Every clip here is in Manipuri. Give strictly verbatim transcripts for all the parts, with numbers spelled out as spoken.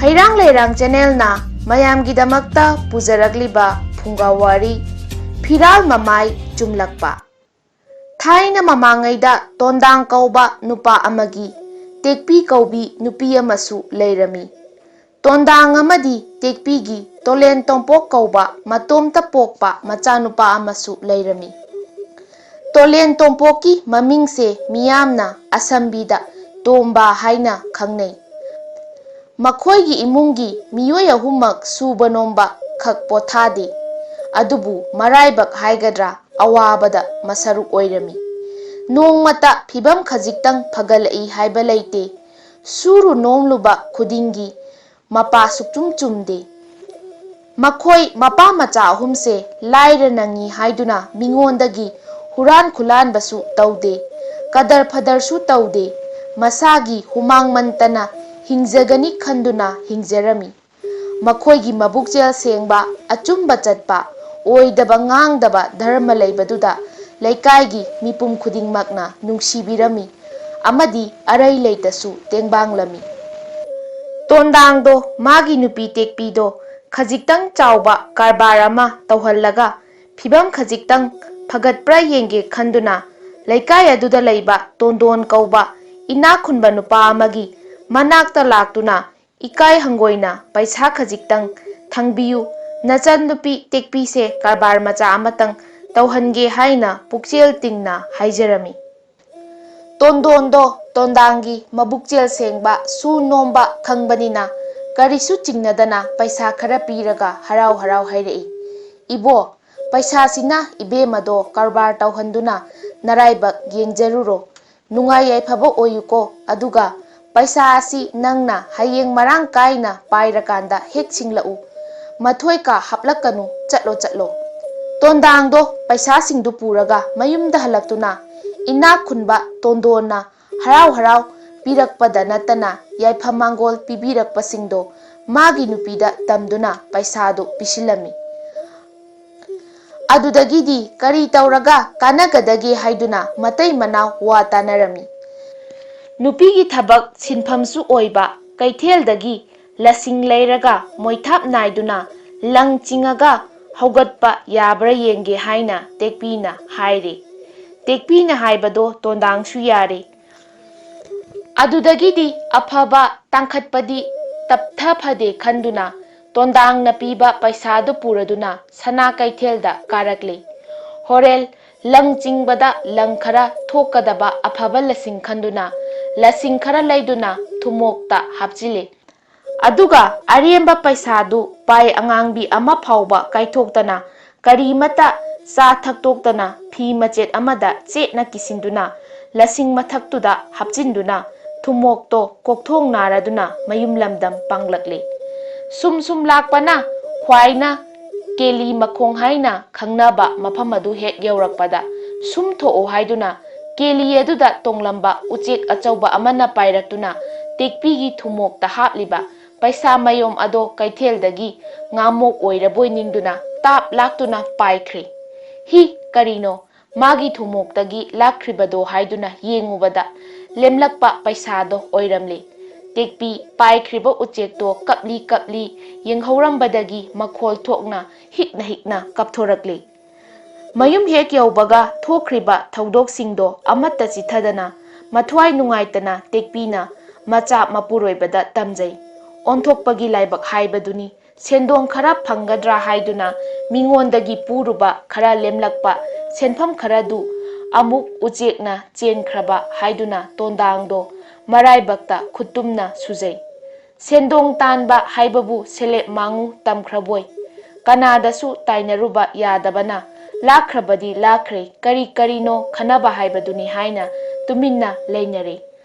ꯍꯩꯔꯥꯡ ꯂꯩꯔꯥꯡ ꯆꯦꯅꯦꯜꯅ ꯃꯌꯥꯝꯒꯤꯗꯃꯛꯇ ꯄꯨꯖꯔꯛꯂꯤꯕ ꯐꯨꯡꯒꯥ ꯋꯥꯔꯤ, ꯐꯤꯔꯥꯜ ꯃꯃꯥꯏ ꯆꯨꯝꯂꯛꯄ꯫ ꯊꯥꯏꯅ ꯃꯃꯥꯡꯉꯩꯗ ꯇꯣꯟꯗꯥꯡ ꯀꯧꯕ ꯅꯨꯄꯥ ꯑꯃꯒꯤ ꯇꯦꯛꯄꯤ ꯀꯧꯕꯤ ꯅꯨꯄꯤ ꯑꯃꯁꯨ ꯂꯩꯔꯝꯃꯤ꯫ ꯇꯣꯟꯗꯥꯡ ꯑꯃꯗꯤ ꯇꯦꯛꯄꯤꯒꯤ ꯇꯣꯂꯦꯟ ꯇꯣꯝꯄꯣꯛ ꯀꯧꯕ ꯃꯇꯣꯝꯇ ꯄꯣꯛꯄ ꯃꯆꯥꯅꯨꯄꯥ ꯑꯃꯁꯨ ꯂꯩꯔꯝꯃꯤ꯫ ꯇꯣꯂꯦꯟ ꯇꯣꯝꯄꯣꯛꯀꯤ ꯃꯃꯤꯡꯁꯦ ꯃꯤꯌꯥꯝꯅ ꯑꯁꯝꯕꯤꯗ ꯇꯣꯝꯕ ꯍꯥꯏꯅ ꯈꯪꯅꯩ꯫ ꯃꯈꯣꯏꯒꯤ ꯏꯃꯨꯡꯒꯤ ꯃꯤꯑꯣꯏ ꯑꯍꯨꯝꯃꯛ ꯁꯨꯕ ꯅꯣꯝꯕ ꯈꯛ ꯄꯣꯊꯥꯗꯦ꯫ ꯑꯗꯨꯕꯨ ꯃꯔꯥꯏꯕꯛ ꯍꯥꯏꯒꯗ꯭ꯔꯥ, ꯑꯋꯥꯕꯗ ꯃꯁꯔꯨꯛ ꯑꯣꯏꯔꯝꯃꯤ꯫ ꯅꯣꯡꯃꯇ ꯐꯤꯕꯝ ꯈꯖꯤꯛꯇꯪ ꯐꯒꯠꯂꯛꯏ ꯍꯥꯏꯕ ꯂꯩꯇꯦ꯫ ꯁꯨꯔꯨ ꯅꯣꯝꯂꯨꯕ ꯈꯨꯗꯤꯡꯒꯤ ꯃꯄꯥ ꯁꯨꯛꯆꯨꯝ ꯆꯨꯝꯗꯦ꯫ ꯃꯈꯣꯏ ꯃꯄꯥ ꯃꯆꯥ ꯑꯍꯨꯝꯁꯦ ꯂꯥꯏꯔ ꯅꯪꯉꯤ ꯍꯥꯏꯗꯨꯅ ꯃꯤꯉꯣꯟꯗꯒꯤ ꯍꯨꯔꯥꯟ ꯈꯨꯂꯥꯟꯕꯁꯨ ꯇꯧꯗꯦ, ꯀꯗꯔ ꯐꯗꯔꯁꯨ ꯇꯧꯗꯦ꯫ ꯃꯁꯥꯒꯤ ꯍꯨꯃꯥꯡ ꯃꯟꯇꯅ ꯍꯤꯡꯖꯒꯅꯤ ꯈꯟꯗꯨꯅ ꯍꯤꯡꯖꯔꯝꯃꯤ꯫ ꯃꯈꯣꯏꯒꯤ ꯃꯕꯨꯛꯆꯦꯜ ꯁꯦꯡꯕ, ꯑꯆꯨꯝꯕ ꯆꯠꯄ, ꯑꯣꯏꯗꯕ ꯉꯥꯡꯗꯕ ꯙꯔꯃ ꯂꯩꯕꯗꯨꯗ ꯂꯩꯀꯥꯏꯒꯤ ꯃꯤꯄꯨꯝ ꯈꯨꯗꯤꯡꯃꯛꯅ ꯅꯨꯡꯁꯤꯕꯤꯔꯝꯃꯤ ꯑꯃꯗꯤ ꯑꯔꯩ ꯂꯩꯇꯁꯨ ꯇꯦꯡꯕꯥꯡꯂꯝꯃꯤ꯫ ꯇꯣꯟꯗꯥꯡꯗꯣ ꯃꯥꯒꯤ ꯅꯨꯄꯤ ꯇꯦꯛꯄꯤꯗꯣ ꯈꯖꯤꯛꯇꯪ ꯆꯥꯎꯕ ꯀꯔꯕꯥꯔ ꯑꯃ ꯇꯧꯍꯜꯂꯒ ꯐꯤꯕꯝ ꯈꯖꯤꯛꯇꯪ ꯐꯒꯠꯄ꯭ꯔꯥ ꯌꯦꯡꯒꯦ ꯈꯟꯗꯨꯅ ꯂꯩꯀꯥꯏ ꯑꯗꯨꯗ ꯂꯩꯕ ꯇꯣꯟꯗꯣꯟ ꯀꯧꯕ ꯏꯅꯥꯛ ꯈꯨꯟꯕ ꯅꯨꯄꯥ ꯑꯃꯒꯤ ꯃꯅꯥꯛꯇ ꯂꯥꯛꯇꯨꯅ ꯏꯀꯥꯏ ꯍꯪꯒꯣꯏꯅ ꯄꯩꯁꯥ ꯈꯖꯤꯛꯇꯪ ꯊꯪꯕꯤꯌꯨ, ꯅꯆꯟꯅꯨꯄꯤ ꯇꯦꯛꯄꯤꯁꯦ ꯀꯔꯕꯥꯔ ꯃꯆꯥ ꯑꯃꯇꯪ ꯇꯧꯍꯟꯒꯦ ꯍꯥꯏꯅ ꯄꯨꯛꯆꯦꯜ ꯇꯤꯡꯅ ꯍꯥꯏꯖꯔꯝꯃꯤ꯫ ꯇꯣꯟꯗꯣꯟꯗꯣ ꯇꯣꯟꯗꯥꯡꯒꯤ ꯃꯕꯨꯛꯆꯦꯜ ꯁꯦꯡꯕ, ꯁꯨ ꯅꯣꯝꯕ ꯈꯪꯕꯅꯤꯅ ꯀꯔꯤꯁꯨ ꯆꯤꯡꯅꯗꯅ ꯄꯩꯁꯥ ꯈꯔ ꯄꯤꯔꯒ ꯍꯔꯥꯎ ꯍꯔꯥꯎ ꯍꯥꯏꯔꯛꯏ, "ꯏꯕꯣ, ꯄꯩꯁꯥꯁꯤꯅ ꯏꯕꯦꯝꯃꯗꯣ ꯀꯔꯕꯥꯔ ꯇꯧꯍꯟꯗꯨꯅ ꯅꯔꯥꯏꯕꯛ ꯌꯦꯡꯖꯔꯨꯔꯣ꯫ ꯅꯨꯡꯉꯥꯏ ꯌꯥꯏꯐꯕ ꯑꯣꯏꯌꯨꯀꯣ꯫ ꯑꯗꯨꯒ ꯄꯩꯁꯥ ꯑꯁꯤ ꯅꯪꯅ ꯍꯌꯦꯡ ꯃꯔꯥꯡ ꯀꯥꯏꯅ ꯄꯥꯏꯔꯀꯥꯟꯗ ꯍꯦꯛ ꯁꯤꯡꯂꯛꯎ꯫ ꯃꯊꯣꯏ ꯀꯥ ꯍꯥꯞꯂꯛꯀꯅꯨ, ꯆꯠꯂꯣ, ꯆꯠꯂꯣ꯫" ꯇꯣꯟꯗꯥꯡꯗꯣ ꯄꯩꯁꯥꯁꯤꯡꯗꯨ ꯄꯨꯔꯒ ꯃꯌꯨꯝꯗ ꯍꯜꯂꯛꯇꯨꯅ ꯏꯅꯥꯛ ꯈꯨꯟꯕ ꯇꯣꯟꯗꯣꯟꯅ ꯍꯔꯥꯎ ꯍꯔꯥꯎ ꯄꯤꯔꯛꯄꯗ ꯅꯠꯇꯅ ꯌꯥꯏꯐ ꯃꯥꯡꯒꯣꯜ ꯄꯤꯕꯤꯔꯛꯄꯁꯤꯡꯗꯣ ꯃꯥꯒꯤ ꯅꯨꯄꯤꯗ ꯇꯝꯗꯨꯅ ꯄꯩꯁꯥꯗꯨ ꯄꯤꯁꯤꯜꯂꯝꯃꯤ꯫ ꯑꯗꯨꯗꯒꯤꯗꯤ ꯀꯔꯤ ꯇꯧꯔꯒ ꯀꯥꯟꯅꯒꯗꯒꯦ ꯍꯥꯏꯗꯨꯅ ꯃꯇꯩ ꯃꯅꯥꯎ ꯋꯥ ꯇꯥꯅꯔꯝꯃꯤ꯫ ꯅꯨꯄꯤꯒꯤ ꯊꯕꯛ ꯁꯤꯟꯐꯝꯁꯨ ꯑꯣꯏꯕ ꯀꯩꯊꯦꯜꯗꯒꯤ ꯂꯁꯤꯡ ꯂꯩꯔꯒ ꯃꯣꯏꯊꯥꯞ ꯅꯥꯏꯗꯨꯅ ꯂꯪ ꯆꯤꯡꯉꯒ ꯍꯧꯒꯠꯄ ꯌꯥꯕ꯭ꯔꯥ ꯌꯦꯡꯒꯦ ꯍꯥꯏꯅ ꯇꯦꯛꯄꯤꯅ ꯍꯥꯏꯔꯤ꯫ ꯇꯦꯛꯄꯤꯅ ꯍꯥꯏꯕꯗꯣ ꯇꯣꯟꯗꯥꯡꯁꯨ ꯌꯥꯔꯦ꯫ ꯑꯗꯨꯗꯒꯤꯗꯤ ꯑꯐꯕ ꯇꯥꯡꯈꯠꯄꯗꯤ ꯇꯞꯊ ꯐꯗꯦ ꯈꯟꯗꯨꯅ ꯇꯣꯟꯗꯥꯡꯅ ꯄꯤꯕ ꯄꯩꯁꯥꯗꯨ ꯄꯨꯔꯗꯨꯅ ꯁꯅꯥ ꯀꯩꯊꯦꯜꯗ ꯀꯥꯔꯛꯂꯤ꯫ ꯍꯣꯔꯦꯜ ꯂꯪ ꯆꯤꯡꯕꯗ ꯂꯪ ꯈꯔ ꯊꯣꯛꯀꯗꯕ ꯑꯐꯕ ꯂꯁꯤꯡ ꯈꯟꯗꯨꯅ ꯂꯁꯤꯡ ꯈꯔ ꯂꯩꯗꯨꯅ ꯊꯨꯝꯃꯣꯛꯇ ꯍꯥꯞꯆꯤꯜꯂꯤ꯫ ꯑꯗꯨꯒ ꯑꯔꯦꯝꯕ ꯄꯩꯁꯥꯗꯨ ꯄꯥꯏ ꯑꯉꯥꯡꯕꯤ ꯑꯃ ꯐꯥꯎꯕ ꯀꯥꯏꯊꯣꯛꯇꯅ, ꯀꯔꯤꯃꯠꯇ ꯆꯥ ꯊꯛꯇꯣꯛꯇꯅ, ꯐꯤ ꯃꯆꯦꯠ ꯑꯃꯗ ꯆꯦꯠꯅ ꯀꯤꯁꯤꯟꯗꯨꯅ ꯂꯁꯤꯡ ꯃꯊꯛꯇꯨꯗ ꯍꯥꯞꯆꯤꯟꯗꯨꯅ ꯊꯨꯝꯃꯣꯛꯇꯣ ꯀꯣꯛꯊꯣꯡ ꯅꯥꯔꯗꯨꯅ ꯃꯌꯨꯝ ꯂꯝꯗꯝ ꯄꯥꯡꯂꯛꯂꯤ꯫ ꯁꯨꯝ ꯁꯨꯝ ꯂꯥꯛꯄꯅ ꯈ꯭ꯋꯥꯏꯅ ꯀꯦꯂꯤ ꯃꯈꯣꯡ ꯍꯥꯏꯅ ꯈꯪꯅꯕ ꯃꯐꯝ ꯑꯗꯨ ꯍꯦꯛ ꯌꯧꯔꯛꯄꯗ, ꯁꯨꯝ ꯊꯣꯛꯎ ꯍꯥꯏꯗꯨꯅ ꯀꯦꯂꯤ ꯑꯗꯨꯗ ꯇꯣꯡꯂꯝꯕ ꯎꯆꯦꯛ ꯑꯆꯧꯕ ꯑꯃꯅ ꯄꯥꯏꯔꯛꯇꯨꯅ ꯇꯦꯛꯄꯤꯒꯤ ꯊꯨꯝꯃꯣꯛꯇ ꯍꯥꯞꯂꯤꯕ ꯄꯩꯁꯥ ꯃꯌꯣꯝ ꯑꯗꯣ ꯀꯩꯊꯦꯜꯗꯒꯤ ꯉꯥꯃꯣꯛ ꯑꯣꯏꯔꯕꯣꯏ ꯅꯤꯡꯗꯨꯅ ꯇꯥꯞ ꯂꯥꯛꯇꯨꯅ ꯄꯥꯏꯈ꯭ꯔꯦ꯫ "ꯍꯤ, ꯀꯔꯤꯅꯣ ꯃꯥꯒꯤ ꯊꯨꯝꯃꯣꯛꯇꯒꯤ ꯂꯥꯛꯈ꯭ꯔꯤꯕꯗꯣ?" ꯍꯥꯏꯗꯨꯅ ꯌꯦꯡꯉꯨꯕꯗ, ꯂꯦꯝꯂꯛꯄ ꯄꯩꯁꯥꯗꯣ ꯑꯣꯏꯔꯝꯂꯦ꯫ ꯇꯦꯛꯄꯤ ꯄꯥꯏꯈ꯭ꯔꯤꯕ ꯎꯆꯦꯛꯇꯣ ꯀꯞꯂꯤ ꯀꯞꯂꯤ ꯌꯦꯡꯍꯧꯔꯝꯕꯗꯒꯤ ꯃꯈꯣꯜ ꯊꯣꯛꯅ ꯍꯤꯛꯅ ꯍꯤꯛꯅ ꯀꯞꯊꯣꯔꯛꯂꯤ꯫ ꯃꯌꯨꯝ ꯍꯦꯛ ꯌꯧꯕꯒ ꯊꯣꯛꯈ꯭ꯔꯤꯕ ꯊꯧꯗꯣꯛꯁꯤꯡꯗꯣ ꯑꯃꯠꯇ ꯆꯤꯠꯊꯗꯅ ꯃꯊ꯭ꯋꯥꯏ ꯅꯨꯡꯉꯥꯏꯇꯅ ꯇꯦꯛꯄꯤꯅ ꯃꯆꯥ ꯃꯄꯨꯔꯣꯏꯕꯗ ꯇꯝꯖꯩ꯫ ꯑꯣꯟꯊꯣꯛꯄꯒꯤ ꯂꯥꯏꯕꯛ ꯍꯥꯏꯕꯗꯨꯅꯤ꯫ ꯁꯦꯟꯗꯣꯡ ꯈꯔ ꯐꯪꯒꯗ꯭ꯔꯥ ꯍꯥꯏꯗꯨꯅ ꯃꯤꯉꯣꯟꯗꯒꯤ ꯄꯨꯔꯨꯕ ꯈꯔ ꯂꯦꯝꯂꯛꯄ ꯁꯦꯟꯐꯝ ꯈꯔꯗꯨ ꯑꯃꯨꯛ ꯎꯆꯦꯛꯅ ꯆꯦꯟꯈ꯭ꯔꯕ ꯍꯥꯏꯗꯨꯅ ꯇꯣꯟꯗꯥꯡꯗꯣ ꯃꯔꯥꯏꯕꯛꯇ ꯈꯨꯠꯇꯨꯝꯅ ꯁꯨꯖꯩ꯫ ꯁꯦꯟꯗꯣꯡ ꯇꯥꯟꯕ ꯍꯥꯏꯕꯕꯨ ꯁꯦꯂꯦꯞ ꯃꯥꯡꯉꯨ ꯇꯝꯈ꯭ꯔꯕꯣꯏ? ꯀꯅꯥꯗꯁꯨ ꯇꯥꯏꯅꯔꯨꯕ ꯌꯥꯗꯕꯅ, ꯂꯥꯛꯈ꯭ꯔꯕꯗꯤ ꯂꯥꯛꯈ꯭ꯔꯦ, ꯀꯔꯤ ꯀꯔꯤꯅꯣ ꯈꯟꯅꯕ ꯍꯥꯏꯕꯗꯨꯅꯤ ꯍꯥꯏꯅ ꯇꯨꯃꯤꯟꯅ ꯂꯩꯅꯔꯦ꯫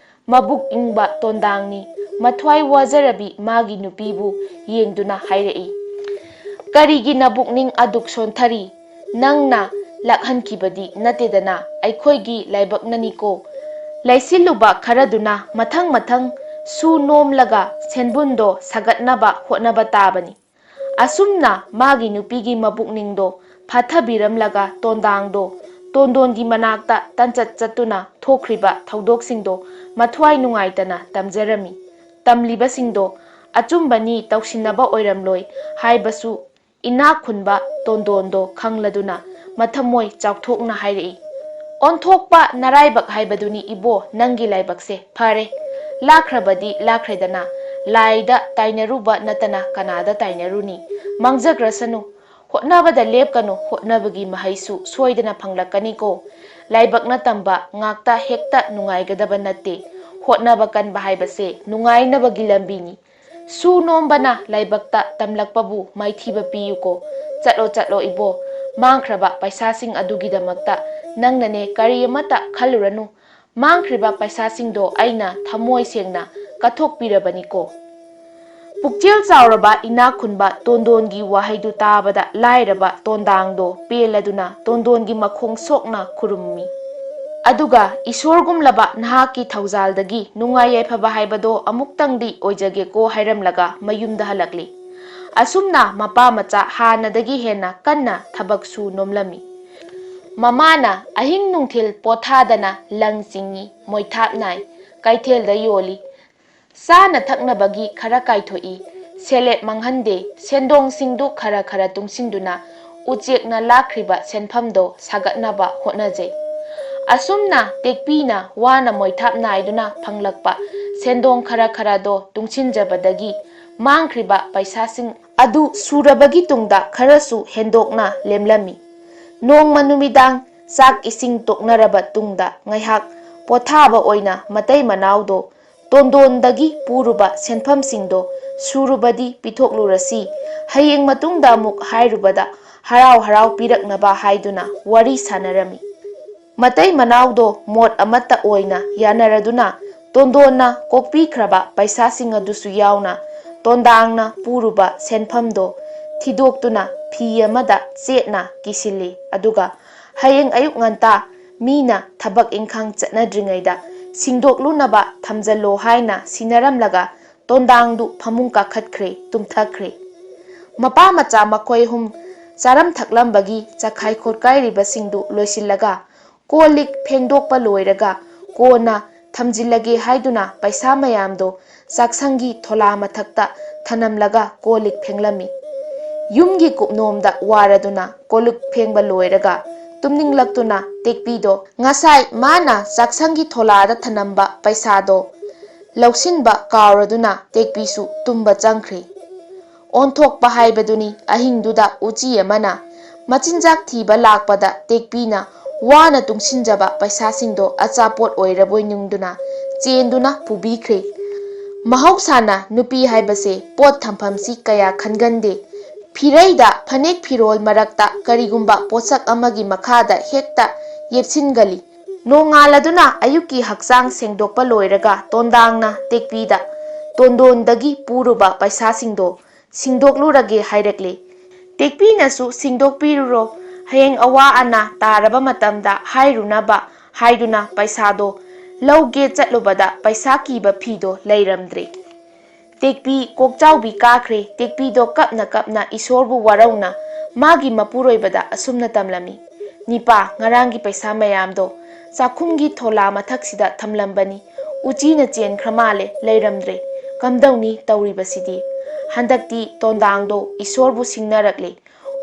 ꯃꯕꯨꯛ ꯏꯪꯕ ꯇꯣꯟꯗꯥꯡꯅꯤ, ꯃꯊ꯭ꯋꯥꯏ ꯋꯥꯖꯔꯕꯤ ꯃꯥꯒꯤ ꯅꯨꯄꯤꯕꯨ ꯌꯦꯡꯗꯨꯅ ꯍꯥꯏꯔꯛꯏ, "ꯀꯔꯤꯒꯤ ꯅꯕꯨꯛꯅꯤꯡ ꯑꯗꯨꯛ ꯁꯣꯟꯊꯔꯤ? ꯅꯪꯅ ꯂꯥꯛꯍꯟꯈꯤꯕꯗꯤ ꯅꯠꯇꯦꯗꯅ, ꯑꯩꯈꯣꯏꯒꯤ ꯂꯥꯏꯕꯛꯅꯅꯤꯀꯣ꯫ ꯂꯩꯁꯤꯜꯂꯨꯕ ꯈꯔꯗꯨꯅ ꯃꯊꯪ ꯃꯊꯪ ꯁꯨ ꯅꯣꯝꯂꯒ ꯁꯦꯟꯕꯨꯟꯗꯣ ꯁꯥꯒꯠꯅꯕ ꯍꯣꯠꯅꯕ ꯇꯥꯕꯅꯤ"꯫ ꯑꯁꯨꯝꯅ ꯃꯥꯒꯤ ꯅꯨꯄꯤꯒꯤ ꯃꯕꯨꯛꯅꯤꯡꯗꯣ ꯐꯥꯊꯕꯤꯔꯝꯂꯒ ꯇꯣꯟꯗꯥꯡꯗꯣ ꯇꯣꯟꯗꯣꯟꯒꯤ ꯃꯅꯥꯛꯇ ꯇꯟꯆꯠ ꯆꯠꯇꯨꯅ ꯊꯣꯛꯈ꯭ꯔꯤꯕ ꯊꯧꯗꯣꯛꯁꯤꯡꯗꯣ ꯃꯊ꯭ꯋꯥꯏ ꯅꯨꯡꯉꯥꯏꯇꯅ ꯇꯝꯖꯔꯝꯃꯤ꯫ ꯇꯝꯂꯤꯕꯁꯤꯡꯗꯣ ꯑꯆꯨꯝꯕꯅꯤ, ꯇꯧꯁꯤꯟꯅꯕ ꯑꯣꯏꯔꯝꯂꯣꯏ ꯍꯥꯏꯕꯁꯨ ꯏꯅꯥꯛ ꯈꯨꯟꯕ ꯇꯣꯟꯗꯣꯟꯗꯣ ꯈꯪꯂꯗꯨꯅ ꯃꯊꯃꯣꯏ ꯆꯥꯎꯊꯣꯛꯅ ꯍꯥꯏꯔꯛꯏ, "ꯑꯣꯟꯊꯣꯛꯄ ꯅꯔꯥꯏꯕꯛ ꯍꯥꯏꯕꯗꯨꯅꯤ ꯏꯕꯣ ꯅꯪꯒꯤ ꯂꯥꯏꯕꯛꯁꯦ꯫ ꯐꯔꯦ, ꯂꯥꯛꯈ꯭ꯔꯕꯗꯤ ꯂꯥꯛꯈ꯭ꯔꯦꯗꯅ, ꯂꯥꯏꯗ ꯇꯥꯏꯅꯔꯨꯕ ꯅꯠꯇꯅ ꯀꯅꯥꯗ ꯇꯥꯏꯅꯔꯨꯅꯤ? ꯃꯥꯡꯖꯈ꯭ꯔꯁꯅꯨ꯫ ꯍꯣꯠꯅꯕꯗ ꯂꯦꯞꯀꯅꯨ, ꯍꯣꯠꯅꯕꯒꯤ ꯃꯍꯩꯁꯨ ꯁꯣꯏꯗꯅ ꯐꯪꯂꯛꯀꯅꯤꯀꯣ꯫ ꯂꯥꯏꯕꯛꯅ ꯇꯝꯕ ꯉꯥꯛꯇ ꯍꯦꯛꯇ ꯅꯨꯡꯉꯥꯏꯒꯗꯕ ꯅꯠꯇꯦ꯫ ꯍꯣꯠꯅꯕ ꯀꯟꯕ ꯍꯥꯏꯕꯁꯦ ꯅꯨꯡꯉꯥꯏꯅꯕꯒꯤ ꯂꯝꯕꯤꯅꯤ꯫ ꯁꯨ ꯅꯣꯝꯕꯅ ꯂꯥꯏꯕꯛꯇ ꯇꯝꯂꯛꯄꯕꯨ ꯃꯥꯏꯊꯤꯕ ꯄꯤꯌꯨꯀꯣ꯫ ꯆꯠꯂꯣ, ꯆꯠꯂꯣ ꯏꯕꯣ, ꯃꯥꯡꯈ꯭ꯔꯕ ꯄꯩꯁꯥꯁꯤꯡ ꯑꯗꯨꯒꯤꯗꯃꯛꯇ ꯅꯪꯅꯅꯦ ꯀꯔꯤ ꯑꯃꯠꯇ ꯈꯜꯂꯨꯔꯅꯨ꯫ ꯃꯥꯡꯈ꯭ꯔꯤꯕ ꯄꯩꯁꯥꯁꯤꯡꯗꯣ ꯑꯩꯅ ꯊꯃꯣꯏ ꯁꯦꯡꯅ ꯀꯠꯊꯣꯛꯄꯤꯔꯕꯅꯤꯀꯣ꯫" ꯄꯨꯛꯆꯦꯜ ꯆꯥꯎꯔꯕ ꯏꯅꯥꯛ ꯈꯨꯟꯕ ꯇꯣꯟꯗꯣꯟꯒꯤ ꯋꯥꯍꯩꯗꯨ ꯇꯥꯕꯗ ꯂꯥꯏꯔꯕ ꯇꯣꯟꯗꯥꯡꯗꯣ ꯄꯦꯜꯂꯗꯨꯅ ꯇꯣꯟꯗꯣꯟꯒꯤ ꯃꯈꯣꯡ ꯁꯣꯛꯅ ꯈꯨꯔꯨꯝꯃꯤ꯫ ꯑꯗꯨꯒ ꯏꯁꯣꯔꯒꯨꯝꯂꯕ ꯅꯍꯥꯛꯀꯤ ꯊꯧꯖꯥꯜꯗꯒꯤ ꯅꯨꯡꯉꯥꯏ ꯌꯥꯏꯐꯕ ꯍꯥꯏꯕꯗꯣ ꯑꯃꯨꯛꯇꯪꯗꯤ ꯑꯣꯏꯖꯒꯦꯀꯣ ꯍꯥꯏꯔꯝꯂꯒ ꯃꯌꯨꯝꯗ ꯍꯜꯂꯛꯂꯤ꯫ ꯑꯁꯨꯝꯅ ꯃꯄꯥ ꯃꯆꯥ ꯍꯥꯟꯅꯗꯒꯤ ꯍꯦꯟꯅ ꯀꯟꯅ ꯊꯕꯛ ꯁꯨ ꯅꯣꯝꯂꯝꯃꯤ꯫ ꯃꯃꯥꯅ ꯑꯍꯤꯡ ꯅꯨꯡꯊꯤꯜ ꯄꯣꯊꯥꯗꯅ ꯂꯪ ꯆꯤꯡꯏ, ꯃꯣꯏꯊꯥꯞ ꯅꯥꯏ, ꯀꯩꯊꯦꯜꯗ ꯌꯣꯜꯂꯤ, ꯆꯥꯅ ꯊꯛꯅꯕꯒꯤ ꯈꯔ ꯀꯥꯏꯊꯣꯛꯏ, ꯁꯦꯂꯦꯞ ꯃꯥꯡꯍꯟꯗꯦ, ꯁꯦꯟꯗꯣꯡꯁꯤꯡꯗꯨ ꯈꯔ ꯈꯔ ꯇꯨꯡꯁꯤꯟꯗꯨꯅ ꯎꯆꯦꯛꯅ ꯂꯥꯛꯈ꯭ꯔꯤꯕ ꯁꯦꯟꯐꯝꯗꯣ ꯁꯥꯒꯠꯅꯕ ꯍꯣꯠꯅꯖꯩ꯫ ꯑꯁꯨꯝꯅ ꯇꯦꯛꯄꯤꯅ ꯋꯥꯅ ꯃꯣꯏꯊꯥꯞ ꯅꯥꯏꯗꯨꯅ ꯐꯪꯂꯛꯄ ꯁꯦꯟꯗꯣꯡ ꯈꯔ ꯈꯔꯗꯣ ꯇꯨꯡꯁꯤꯟꯖꯕꯗꯒꯤ ꯃꯥꯡꯈ꯭ꯔꯤꯕ ꯄꯩꯁꯥꯁꯤꯡ ꯑꯗꯨ ꯁꯨꯔꯕꯒꯤ ꯇꯨꯡꯗ ꯈꯔꯁꯨ ꯍꯦꯟꯗꯣꯛꯅ ꯂꯦꯝꯂꯝꯃꯤ꯫ ꯅꯣꯡꯃ ꯅꯨꯃꯤꯗꯥꯡ ꯆꯥꯛ ꯏꯁꯤꯡ ꯇꯣꯛꯅꯔꯕ ꯇꯨꯡꯗ ꯉꯥꯏꯍꯥꯛ ꯄꯣꯊꯥꯕ ꯑꯣꯏꯅ ꯃꯇꯩ ꯃꯅꯥꯎꯗꯣ ꯇꯣꯟꯗꯣꯟꯗꯒꯤ ꯄꯨꯔꯨꯕ ꯁꯦꯟꯐꯝꯁꯤꯡꯗꯣ ꯁꯨꯔꯨꯕꯗꯤ ꯄꯤꯊꯣꯛꯂꯨꯔꯁꯤ, ꯍꯌꯦꯡ ꯃꯇꯨꯡꯗ ꯑꯃꯨꯛ ꯍꯥꯏꯔꯨꯕꯗ ꯍꯔꯥꯎ ꯍꯔꯥꯎ ꯄꯤꯔꯛꯅꯕ ꯍꯥꯏꯗꯨꯅ ꯋꯥꯔꯤ ꯁꯥꯟꯅꯔꯝꯃꯤ꯫ ꯃꯇꯩ ꯃꯅꯥꯎꯗꯣ ꯃꯣꯠ ꯑꯃꯠꯇ ꯑꯣꯏꯅ ꯌꯥꯅꯔꯗꯨꯅ ꯇꯣꯟꯗꯣꯟꯅ ꯀꯣꯛꯄꯤꯈ꯭ꯔꯕ ꯄꯩꯁꯥꯁꯤꯡ ꯑꯗꯨꯁꯨ ꯌꯥꯎꯅ ꯇꯣꯟꯗꯥꯡꯅ ꯄꯨꯔꯨꯕ ꯁꯦꯟꯐꯝꯗꯣ ꯊꯤꯗꯣꯛꯇꯨꯅ ꯐꯤ ꯑꯃꯗ ꯆꯦꯠꯅ ꯀꯤꯁꯤꯜꯂꯤ꯫ ꯑꯗꯨꯒ ꯍꯌꯦꯡ ꯑꯌꯨꯛ ꯉꯟꯇꯥ ꯃꯤꯅ ꯊꯕꯛ ꯏꯪꯈꯥꯡ ꯆꯠꯅꯗ꯭ꯔꯤꯉꯩꯗ ꯁꯤꯡꯗꯣꯛꯂꯨꯅꯕ ꯊꯝꯖꯜꯂꯣ ꯍꯥꯏꯅ ꯁꯤꯟꯅꯔꯝꯂꯒ ꯇꯣꯟꯗꯥꯡꯗꯨ ꯐꯃꯨꯡ ꯀꯥꯈꯠꯈ꯭ꯔꯦ, ꯇꯨꯝꯊꯈ꯭ꯔꯦ꯫ ꯃꯄꯥ ꯃꯆꯥ ꯃꯈꯣꯏ ꯑꯍꯨꯝ ꯆꯥꯔꯝ ꯊꯛꯂꯝꯕꯒꯤ ꯆꯈꯥꯏ ꯈꯣꯠꯀꯥꯏꯔꯤꯕꯁꯤꯡꯗꯨ ꯂꯣꯏꯁꯤꯜꯂꯒ ꯀꯣꯜ ꯂꯤꯛ ꯐꯦꯡꯗꯣꯛꯄ ꯂꯣꯏꯔꯒ ꯀꯣꯟꯅ ꯊꯝꯖꯤꯜꯂꯒꯦ ꯍꯥꯏꯗꯨꯅ ꯄꯩꯁꯥ ꯃꯌꯥꯝꯗꯣ ꯆꯥꯛꯁꯪꯒꯤ ꯊꯣꯂꯥ ꯃꯊꯛꯇ ꯊꯅꯝꯂꯒ ꯀꯣꯜ ꯂꯤꯛ ꯐꯦꯡꯂꯝꯃꯤ꯫ ꯌꯨꯝꯒꯤ ꯀꯨꯞꯅꯣꯝꯗ ꯋꯥꯔꯗꯨꯅ ꯀꯣꯜ ꯂꯤꯛ ꯐꯦꯡꯕ ꯂꯣꯏꯔꯒ ꯇꯨꯝꯅꯤꯡꯂꯛꯇꯨꯅ ꯇꯦꯛꯄꯤꯗꯣ ꯉꯁꯥꯏ ꯃꯥꯅ ꯆꯥꯛꯁꯪꯒꯤ ꯊꯣꯂꯥꯗ ꯊꯅꯝꯕ ꯄꯩꯁꯥꯗꯣ ꯂꯧꯁꯤꯟꯕ ꯀꯥꯎꯔꯗꯨꯅ ꯇꯦꯛꯄꯤꯁꯨ ꯇꯨꯝꯕ ꯆꯪꯈ꯭ꯔꯦ꯫ ꯑꯣꯟꯊꯣꯛꯄ ꯍꯥꯏꯕꯗꯨꯅꯤ꯫ ꯑꯍꯤꯡꯗꯨꯗ ꯎꯆꯤ ꯑꯃꯅ ꯃꯆꯤꯟꯖꯥꯛ ꯊꯤꯕ ꯂꯥꯛꯄꯗ ꯇꯦꯛꯄꯤꯅ ꯋꯥꯅ ꯇꯨꯡꯁꯤꯟꯖꯕ ꯄꯩꯁꯥꯁꯤꯡꯗꯣ ꯑꯆꯥꯄꯣꯠ ꯑꯣꯏꯔꯕꯣꯏ ꯅꯤꯡꯗꯨꯅ ꯆꯦꯟꯗꯨꯅ ꯄꯨꯕꯤꯈ꯭ꯔꯦ꯫ ꯃꯍꯧꯁꯥꯅ ꯅꯨꯄꯤ ꯍꯥꯏꯕꯁꯦ ꯄꯣꯠ ꯊꯝꯐꯝꯁꯤ ꯀꯌꯥ ꯈꯟꯒꯟꯗꯦ꯫ ꯐꯤꯔꯩꯗ ꯐꯅꯦꯛ ꯐꯤꯔꯣꯜ ꯃꯔꯛꯇ ꯀꯔꯤꯒꯨꯝꯕ ꯄꯣꯠꯁꯛ ꯑꯃꯒꯤ ꯃꯈꯥꯗ ꯍꯦꯛꯇ ꯌꯦꯞꯁꯤꯟꯒꯜꯂꯤ꯫ ꯅꯣꯡꯉꯥꯜꯂꯗꯨꯅ ꯑꯌꯨꯛꯀꯤ ꯍꯛꯆꯥꯡ ꯁꯦꯡꯗꯣꯛꯄ ꯂꯣꯏꯔꯒ ꯇꯣꯟꯗꯥꯡꯅ ꯇꯦꯛꯄꯤꯗ ꯇꯣꯟꯗꯣꯟꯗꯒꯤ ꯄꯨꯔꯨꯕ ꯄꯩꯁꯥꯁꯤꯡꯗꯣ ꯁꯤꯡꯗꯣꯛꯂꯨꯔꯒꯦ ꯍꯥꯏꯔꯛꯂꯦ꯫ ꯇꯦꯛꯄꯤꯅꯁꯨ ꯁꯤꯡꯗꯣꯛꯄꯤꯔꯨꯔꯣ, ꯍꯌꯦꯡ ꯑꯋꯥ ꯑꯅꯥ ꯇꯥꯔꯕ ꯃꯇꯝꯗ ꯍꯥꯏꯔꯨꯅꯕ ꯍꯥꯏꯗꯨꯅ ꯄꯩꯁꯥꯗꯣ ꯂꯧꯒꯦ ꯆꯠꯂꯨꯕꯗ ꯄꯩꯁꯥ ꯀꯤꯕ ꯐꯤꯗꯣ ꯂꯩꯔꯝꯗ꯭ꯔꯦ꯫ ꯇꯦꯛꯄꯤ ꯀꯣꯛꯆꯥꯎꯕꯤ ꯀꯥꯈ꯭ꯔꯦ꯫ ꯇꯦꯛꯄꯤꯗꯣ ꯀꯞꯅ ꯀꯞꯅ ꯏꯁꯣꯔꯕꯨ ꯋꯥꯔꯧꯅ ꯃꯥꯒꯤ ꯃꯄꯨꯔꯣꯏꯕꯗ ꯑꯁꯨꯝꯅ ꯇꯝꯂꯝꯃꯤ, "ꯅꯤꯄꯥ, ꯉꯔꯥꯡꯒꯤ ꯄꯩꯁꯥ ꯃꯌꯥꯝꯗꯣ ꯆꯥꯛꯈꯨꯝꯒꯤ ꯊꯣꯂꯥ ꯃꯊꯛꯁꯤꯗ ꯊꯝꯂꯝꯕꯅꯤ꯫ ꯎꯆꯤꯅ ꯆꯦꯟꯈ꯭ꯔ ꯃꯥꯜꯂꯦ, ꯂꯩꯔꯝꯗ꯭ꯔꯦ꯫ ꯀꯝꯗꯧꯅꯤ ꯇꯧꯔꯤꯕꯁꯤꯗꯤ? ꯍꯟꯗꯛꯇꯤ ꯇꯣꯟꯗꯥꯡꯗꯣ ꯏꯁꯣꯔꯕꯨ ꯁꯤꯡꯅꯔꯛꯂꯦ꯫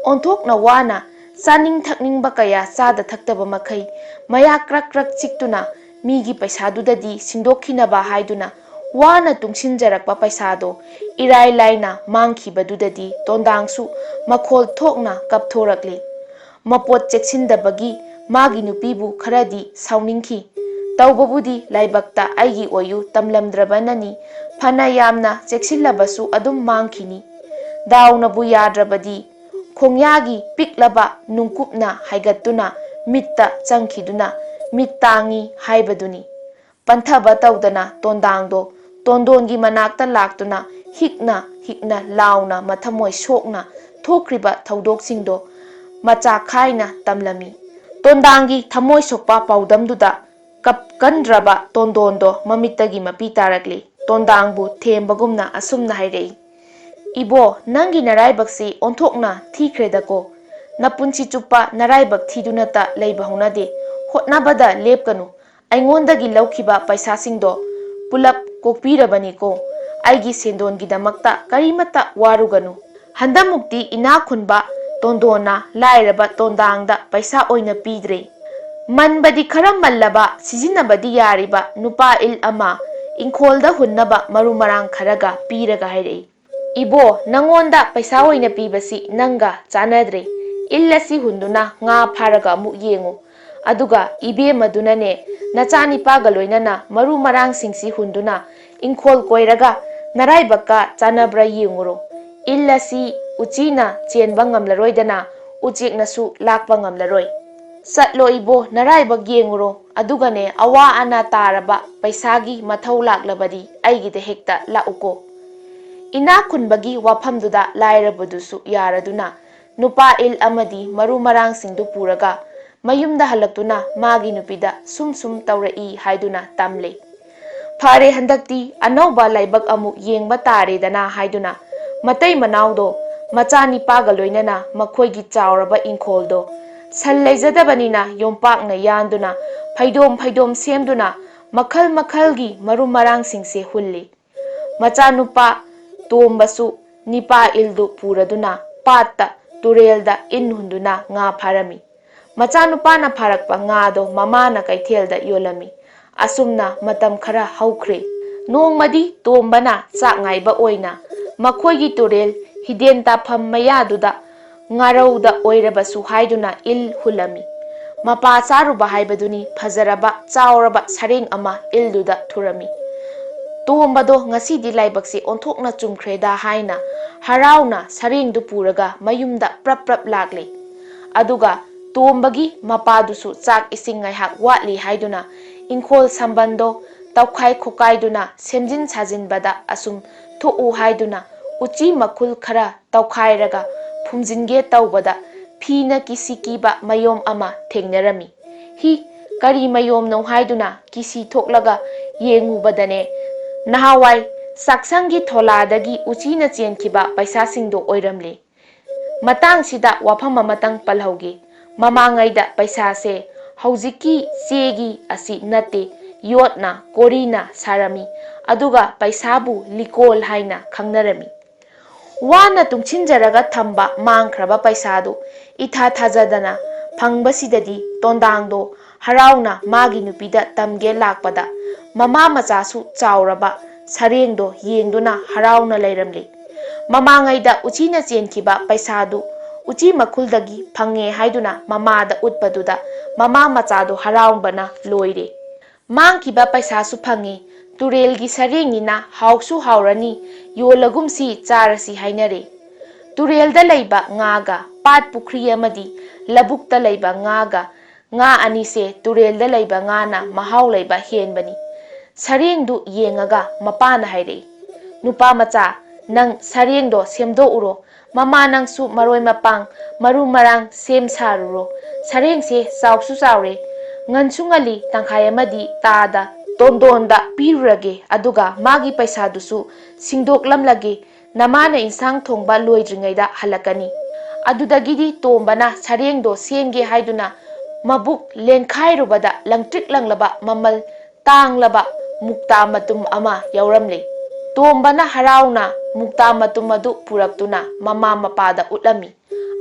ꯑꯣꯟꯊꯣꯛꯅ ꯋꯥꯅ ꯆꯥꯅꯤꯡ ꯊꯛꯅꯤꯡꯕ ꯀꯌꯥ ꯆꯥꯗ ꯊꯛꯇꯕ ꯃꯈꯩ ꯃꯌꯥ ꯀ꯭ꯔꯛ ꯀ꯭ꯔꯛ ꯆꯤꯛꯇꯨꯅ ꯃꯤꯒꯤ ꯄꯩꯁꯥꯗꯨꯗꯗꯤ ꯁꯤꯡꯗꯣꯛꯈꯤꯅꯕ ꯍꯥꯏꯗꯨꯅ ꯋꯥꯅ ꯇꯨꯡꯁꯤꯟꯖꯔꯛꯄ ꯄꯩꯁꯥꯗꯣ ꯏꯔꯥꯏ ꯂꯥꯏꯅ ꯃꯥꯡꯈꯤꯕꯗꯨꯗꯗꯤ ꯇꯣꯟꯗꯥꯡꯁꯨ ꯃꯈꯣꯜ ꯊꯣꯛꯅ ꯀꯞꯊꯣꯔꯛꯂꯤ꯫ ꯃꯄꯣꯠ ꯆꯦꯛꯁꯤꯟꯗꯕꯒꯤ ꯃꯥꯒꯤ ꯅꯨꯄꯤꯕꯨ ꯈꯔꯗꯤ ꯁꯥꯎꯅꯤꯡꯈꯤ꯫ ꯇꯧꯕꯕꯨꯗꯤ ꯂꯥꯏꯕꯛꯇ ꯑꯩꯒꯤ ꯑꯣꯏꯌꯨ ꯇꯝꯂꯝꯗ꯭ꯔꯕꯅꯅꯤ꯫ ꯐꯅ ꯌꯥꯝꯅ ꯆꯦꯛꯁꯤꯜꯂꯕꯁꯨ ꯑꯗꯨꯝ ꯃꯥꯡꯈꯤꯅꯤ꯫ ꯗꯥꯎꯅꯕꯨ ꯌꯥꯗ꯭ꯔꯕꯗꯤ ꯈꯣꯡꯌꯥꯒꯤ ꯄꯤꯛꯂꯕ ꯅꯨꯡꯀꯨꯞꯅ ꯍꯥꯏꯒꯠꯇꯨꯅ ꯃꯤꯠꯇ ꯆꯪꯈꯤꯗꯨꯅ ꯃꯤꯠ ꯇꯥꯡꯉꯤ ꯍꯥꯏꯕꯗꯨꯅꯤ꯫ ꯄꯟꯊꯕ ꯇꯧꯗꯅ ꯇꯣꯟꯗꯥꯡꯗꯣ ꯇꯣꯟꯗꯣꯟꯒꯤ ꯃꯅꯥꯛꯇ ꯂꯥꯛꯇꯨꯅ ꯍꯤꯛꯅ ꯍꯤꯛꯅ ꯂꯥꯎꯅ ꯃꯊꯃꯣꯏ ꯁꯣꯛꯅ ꯊꯣꯛꯈ꯭ꯔꯤꯕ ꯊꯧꯗꯣꯛꯁꯤꯡꯗꯣ ꯃꯆꯥ ꯈꯥꯏꯅ ꯇꯝꯂꯝꯃꯤ꯫ ꯇꯣꯟꯗꯥꯡꯒꯤ ꯊꯃꯣꯏ ꯁꯣꯛꯄ ꯄꯥꯎꯗꯝꯗꯨꯗ ꯀꯞꯀꯟꯗ꯭ꯔꯕ ꯇꯣꯟꯗꯣꯟꯗꯣ ꯃꯃꯤꯠꯇꯒꯤ ꯃꯄꯤ ꯇꯥꯔꯛꯂꯤ꯫ ꯇꯣꯟꯗꯥꯡꯕꯨ ꯊꯦꯝꯕꯒꯨꯝꯅ ꯑꯁꯨꯝꯅ ꯍꯥꯏꯔꯛꯏ, "ꯏꯕꯣ, ꯅꯪꯒꯤ ꯅꯔꯥꯏꯕꯛꯁꯤ ꯑꯣꯟꯊꯣꯛꯅ ꯊꯤꯈ꯭ꯔꯦꯗꯀꯣ꯫ ꯅꯄꯨꯟꯁꯤ ꯆꯨꯞꯄ ꯅꯔꯥꯏꯕꯛ ꯊꯤꯗꯨꯅꯇ ꯂꯩꯕ ꯍꯧꯅꯗꯦ꯫ ꯍꯣꯠꯅꯕꯗ ꯂꯦꯞꯀꯅꯨ꯫ ꯑꯩꯉꯣꯟꯗꯒꯤ ꯂꯧꯈꯤꯕ ꯄꯩꯁꯥꯁꯤꯡꯗꯣ ꯄꯨꯂꯞ ꯀꯣꯛꯄꯤꯔꯕꯅꯤꯀꯣ꯫ ꯑꯩꯒꯤ ꯁꯦꯟꯗꯣꯟꯒꯤꯗꯃꯛꯇ ꯀꯔꯤꯃꯠꯇ ꯋꯥꯔꯨꯒꯅꯨ꯫ ꯍꯟꯗꯛꯃꯨꯛꯇꯤ ꯏꯅꯥꯛ ꯈꯨꯟꯕ ꯇꯣꯟꯗꯣꯟꯅ ꯂꯥꯏꯔꯕ ꯇꯣꯟꯗꯥꯡꯗ ꯄꯩꯁꯥ ꯑꯣꯏꯅ ꯄꯤꯗ꯭ꯔꯦ꯫ ꯃꯟꯕꯗꯤ ꯈꯔ ꯃꯜꯂꯕ, ꯁꯤꯖꯤꯟꯅꯕꯗꯤ ꯌꯥꯔꯤꯕ ꯅꯨꯄꯥ ꯏꯜ ꯑꯃ, ꯏꯪꯈꯣꯜꯗ ꯍꯨꯟꯅꯕ ꯃꯔꯨ ꯃꯔꯥꯡ ꯈꯔꯒ ꯄꯤꯔꯒ ꯍꯥꯏꯔꯛꯏ, "ꯏꯕꯣ, ꯅꯪꯉꯣꯟꯗ ꯄꯩꯁꯥ ꯑꯣꯏꯅ ꯄꯤꯕꯁꯤ ꯅꯪꯒ ꯆꯥꯟꯅꯗ꯭ꯔꯦ꯫ ꯏꯜ ꯑꯁꯤ ꯍꯨꯟꯗꯨꯅ ꯉꯥ ꯐꯥꯔꯒ ꯑꯃꯨꯛ ꯌꯦꯡꯉꯨ꯫ ꯑꯗꯨꯒ ꯏꯕꯦꯝꯃꯗꯨꯅꯅꯦ, ꯅꯆꯥꯅꯤꯄꯥꯒ ꯂꯣꯏꯅꯅ ꯃꯔꯨ ꯃꯔꯥꯡꯁꯤꯡꯁꯤ ꯍꯨꯟꯗꯨꯅ ꯏꯪꯈꯣꯜ ꯀꯣꯏꯔꯒ ꯅꯔꯥꯏꯕꯛꯀ ꯆꯥꯟꯅꯕ꯭ꯔꯥ ꯌꯦꯡꯉꯨꯔꯣ꯫ ꯏꯜ ꯑꯁꯤ ꯎꯆꯤꯅ ꯆꯦꯟꯕ ꯉꯝꯂꯔꯣꯏꯗꯅ ꯎꯆꯦꯛꯅꯁꯨ ꯂꯥꯛꯄ ꯉꯝꯂꯔꯣꯏ꯫ ꯆꯠꯂꯣ ꯏꯕꯣ, ꯅꯔꯥꯏꯕꯛ ꯌꯦꯡꯉꯨꯔꯣ, ꯑꯗꯨꯒꯅꯦ ꯑꯋꯥ ꯑꯅꯥ ꯇꯥꯔꯕ ꯄꯩꯁꯥꯒꯤ ꯃꯊꯧ ꯂꯥꯛꯂꯕꯗꯤ ꯑꯩꯒꯤꯗ ꯍꯦꯛꯇ ꯂꯥꯛꯎꯀꯣ꯫" ꯏꯅꯥꯛ ꯈꯨꯟꯕꯒꯤ ꯋꯥꯐꯝꯗꯨꯗ ꯂꯥꯏꯔꯕꯗꯨꯁꯨ ꯌꯥꯔꯗꯨꯅ ꯅꯨꯄꯥ ꯏꯜ ꯑꯃꯗꯤ ꯃꯔꯨ ꯃꯔꯥꯡꯁꯤꯡꯗꯨ ꯄꯨꯔꯒ ꯃꯌꯨꯝꯗ ꯍꯜꯂꯛꯇꯨꯅ ꯃꯥꯒꯤ ꯅꯨꯄꯤꯗ ꯁꯨꯝ ꯁꯨꯝ ꯇꯧꯔꯛꯏ ꯍꯥꯏꯗꯨꯅ ꯇꯝꯂꯦ꯫ "ꯐꯔꯦ, ꯍꯟꯗꯛꯇꯤ ꯑꯅꯧꯕ ꯂꯥꯏꯕꯛ ꯑꯃꯨꯛ ꯌꯦꯡꯕ ꯇꯥꯔꯦꯗꯅ" ꯍꯥꯏꯗꯨꯅ ꯃꯇꯩ ꯃꯅꯥꯎꯗꯣ ꯃꯆꯥ ꯅꯤꯄꯥꯒ ꯂꯣꯏꯅꯅ ꯃꯈꯣꯏꯒꯤ ꯆꯥꯎꯔꯕ ꯏꯪꯈꯣꯜꯗꯣ ꯁꯟ ꯂꯩꯖꯗꯕꯅꯤꯅ ꯌꯣꯝꯄꯥꯛꯅ ꯌꯥꯟꯗꯨꯅ ꯐꯩꯗꯣꯝ ꯐꯩꯗꯣꯝ ꯁꯦꯝꯗꯨꯅ ꯃꯈꯜ ꯃꯈꯜꯒꯤ ꯃꯔꯨ ꯃꯔꯥꯡꯁꯤꯡꯁꯦ ꯍꯨꯜꯂꯤ꯫ ꯃꯆꯥꯅꯨꯄꯥ ꯇꯣꯝꯕꯁꯨ ꯅꯤꯄꯥ ꯏꯜꯗꯨ ꯄꯨꯔꯗꯨꯅ ꯄꯥꯠꯇ, ꯇꯨꯔꯦꯜꯗ ꯏꯟ ꯍꯨꯟꯗꯨꯅ ꯉꯥ ꯐꯥꯔꯝꯃꯤ꯫ ꯃꯆꯥꯅꯨꯄꯥꯅ ꯐꯥꯔꯛꯄ ꯉꯥꯗꯣ ꯃꯃꯥꯅ ꯀꯩꯊꯦꯜꯗ ꯌꯣꯜꯂꯝꯃꯤ꯫ ꯑꯁꯨꯝꯅ ꯃꯇꯝ ꯈꯔ ꯍꯧꯈ꯭ꯔꯦ꯫ ꯅꯣꯡꯃꯗꯤ ꯇꯣꯝꯕꯅ ꯆꯥꯛ ꯉꯥꯏꯕ ꯑꯣꯏꯅ ꯃꯈꯣꯏꯒꯤ ꯇꯨꯔꯦꯜ ꯍꯤꯗꯦꯟ ꯇꯥꯐꯝ ꯃꯌꯥꯗꯨꯗ ꯉꯥꯔꯧꯗ ꯑꯣꯏꯔꯕꯁꯨ ꯍꯥꯏꯗꯨꯅ ꯏꯜ ꯍꯨꯜꯂꯝꯃꯤ꯫ ꯃꯄꯥ ꯆꯥꯔꯨꯕ ꯍꯥꯏꯕꯗꯨꯅꯤ, ꯐꯖꯔꯕ ꯆꯥꯎꯔꯕ ꯁꯔꯦꯡ ꯑꯃ ꯏꯜꯗꯨꯗ ꯊꯨꯔꯝꯃꯤ꯫ ꯇꯣꯝꯕꯗꯣ ꯉꯁꯤꯗꯤ ꯂꯥꯏꯕꯛꯁꯦ ꯑꯣꯟꯊꯣꯛꯅ ꯆꯨꯝꯈ꯭ꯔꯦꯗ ꯍꯥꯏꯅ ꯍꯔꯥꯎꯅ ꯁꯔꯦꯡꯗꯨ ꯄꯨꯔꯒ ꯃꯌꯨꯝꯗ ꯄ꯭ꯔꯞ ꯄ꯭ꯔꯞ ꯂꯥꯛꯂꯦ꯫ ꯑꯗꯨꯒ ꯇꯣꯝꯕꯒꯤ ꯃꯄꯥꯗꯨꯁꯨ ꯆꯥꯛ ꯏꯁꯤꯡ ꯉꯥꯏꯍꯥꯛ ꯋꯥꯠꯂꯤ ꯍꯥꯏꯗꯨꯅ ꯏꯪꯈꯣꯜ ꯁꯝꯕꯟꯗꯣ ꯇꯧꯈꯥꯏ ꯈꯣꯀꯥꯏꯗꯨꯅ ꯁꯦꯝꯖꯤꯟ ꯁꯥꯖꯤꯟꯕꯗ ꯑꯁꯨꯝ ꯊꯣꯛꯎ ꯍꯥꯏꯗꯨꯅ ꯎꯆꯤ ꯃꯈꯨꯜ ꯈꯔ ꯇꯧꯈꯥꯏꯔꯒ ꯐꯨꯝꯖꯤꯟꯒꯦ ꯇꯧꯕꯗ ꯐꯤꯅ ꯀꯤꯁꯤ ꯀꯤꯕ ꯃꯌꯣꯝ ꯑꯃ ꯊꯦꯡꯅꯔꯝꯃꯤ꯫ "ꯍꯤ, ꯀꯔꯤ ꯃꯌꯣꯝꯅꯣ?" ꯍꯥꯏꯗꯨꯅ ꯀꯤꯁꯤ ꯊꯣꯛꯂꯒ ꯌꯦꯡꯉꯨꯕꯗꯅꯦ, ꯅꯍꯥꯟꯋꯥꯏ ꯆꯥꯛꯁꯪꯒꯤ ꯊꯣꯂꯥꯗꯒꯤ ꯎꯆꯤꯅ ꯆꯦꯟꯈꯤꯕ ꯄꯩꯁꯥꯁꯤꯡꯗꯣ ꯑꯣꯏꯔꯝꯂꯦ꯫ ꯃꯇꯥꯡꯁꯤꯗ ꯋꯥꯐꯝ ꯑꯃꯇꯪ ꯄꯜꯍꯧꯒꯦ꯫ ꯃꯃꯥꯡꯉꯩꯗ ꯄꯩꯁꯥꯁꯦ ꯍꯧꯖꯤꯛꯀꯤ ꯆꯦꯒꯤ ꯑꯁꯤ ꯅꯠꯇꯦ, ꯌꯣꯠꯅ, ꯀꯣꯔꯤꯅ ꯁꯥꯔꯝꯃꯤ, ꯑꯗꯨꯒ ꯄꯩꯁꯥꯕꯨ ꯂꯤꯀꯣꯜ ꯍꯥꯏꯅ ꯈꯪꯅꯔꯝꯃꯤ꯫ ꯋꯥꯅ ꯇꯨꯡꯁꯤꯟꯖꯔꯒ ꯊꯝꯕ ꯃꯥꯡꯈ꯭ꯔꯕ ꯄꯩꯁꯥꯗꯨ ꯏꯊꯥ ꯊꯥꯖꯗꯅ ꯐꯪꯕꯁꯤꯗꯗꯤ ꯇꯣꯟꯗꯥꯡꯗꯣ ꯍꯔꯥꯎꯅ ꯃꯥꯒꯤ ꯅꯨꯄꯤꯗ ꯇꯝꯒꯦ ꯂꯥꯛꯄꯗ, ꯃꯃꯥ ꯃꯆꯥꯁꯨ ꯆꯥꯎꯔꯕ ꯁꯔꯦꯡꯗꯣ ꯌꯦꯡꯗꯨꯅ ꯍꯔꯥꯎꯅ ꯂꯩꯔꯝꯂꯤ꯫ ꯃꯃꯥꯡꯉꯩꯗ ꯎꯆꯤꯅ ꯆꯦꯟꯈꯤꯕ ꯄꯩꯁꯥꯗꯨ ꯎꯆꯤ ꯃꯈꯨꯜꯗꯒꯤ ꯐꯪꯉꯦ ꯍꯥꯏꯗꯨꯅ ꯃꯃꯥꯗ ꯎꯠꯄꯗꯨꯗ ꯃꯃꯥ ꯃꯆꯥꯗꯣ ꯍꯔꯥꯎꯕꯅ ꯂꯣꯏꯔꯦ꯫ ꯃꯥꯡꯈꯤꯕ ꯄꯩꯁꯥꯁꯨ ꯐꯪꯉꯤ, ꯇꯨꯔꯦꯜꯒꯤ ꯁꯔꯦꯡꯅꯤꯅ ꯍꯥꯎꯁꯨ ꯍꯥꯎꯔꯅꯤ, ꯌꯣꯜꯂꯒꯨꯝꯁꯤ, ꯆꯥꯔꯁꯤ ꯍꯥꯏꯅꯔꯦ꯫ ꯇꯨꯔꯦꯜꯗ ꯂꯩꯕ ꯉꯥꯒ ꯄꯥꯠ ꯄꯨꯈ꯭ꯔꯤ ꯑꯃꯗꯤ ꯂꯧꯕꯨꯛꯇ ꯂꯩꯕ ꯉꯥꯒ, ꯉꯥ ꯑꯅꯤꯁꯦ ꯇꯨꯔꯦꯜꯗ ꯂꯩꯕ ꯉꯥꯅ ꯃꯍꯥꯎ ꯂꯩꯕ ꯍꯦꯟꯕꯅꯤ꯫ ꯁꯔꯦꯡꯗꯨ ꯌꯦꯡꯉꯒ ꯃꯄꯥꯅ ꯍꯥꯏꯔꯛꯏ, "ꯅꯨꯄꯥ ꯃꯆꯥ, ꯅꯪ ꯁꯔꯦꯡꯗꯣ ꯁꯦꯝꯗꯣꯛꯎꯔꯣ꯫ ꯃꯃꯥ ꯅꯪꯁꯨ ꯃꯔꯣꯏ ꯃꯄꯥꯡ, ꯃꯔꯨ ꯃꯔꯥꯡ ꯁꯦꯝ ꯁꯥꯔꯨꯔꯣ꯫ ꯁꯔꯦꯡꯁꯦ ꯆꯥꯎꯁꯨ ꯆꯥꯎꯔꯦ꯫ ꯉꯟꯁꯨ ꯉꯜꯂꯤ, ꯇꯪꯈꯥꯏ ꯑꯃꯗꯤ ꯇꯥꯗ ꯇꯣꯟꯗꯣꯟꯗ ꯄꯤꯔꯨꯔꯒꯦ, ꯑꯗꯨꯒ ꯃꯥꯒꯤ ꯄꯩꯁꯥꯗꯨꯁꯨ ꯁꯤꯡꯗꯣꯛꯂꯝꯂꯒꯦ꯫ ꯅꯃꯥꯅ ꯏꯟꯁꯥꯡ ꯊꯣꯡꯕ ꯂꯣꯏꯗ꯭ꯔꯤꯉꯩꯗ ꯍꯜꯂꯛꯀꯅꯤ꯫" ꯑꯗꯨꯗꯒꯤꯗꯤ ꯇꯣꯝꯕꯅ ꯁꯔꯦꯡꯗꯣ ꯁꯦꯝꯒꯦ ꯍꯥꯏꯗꯨꯅ ꯃꯕꯨꯛ ꯂꯦꯟꯈꯥꯏꯔꯨꯕꯗ ꯂꯪꯇ꯭ꯔꯤꯛ ꯂꯪꯂꯕ ꯃꯃꯜ ꯇꯥꯡꯂꯕ ꯃꯨꯛꯇꯥ ꯃꯇꯨꯝ ꯑꯃ ꯌꯥꯎꯔꯝꯂꯦ꯫ ꯇꯣꯝꯕꯅ ꯍꯔꯥꯎꯅ ꯃꯨꯛꯇꯥ ꯃꯇꯨꯝ ꯑꯗꯨ ꯄꯨꯔꯛꯇꯨꯅ ꯃꯃꯥ ꯃꯄꯥꯗ ꯎꯠꯂꯝꯃꯤ꯫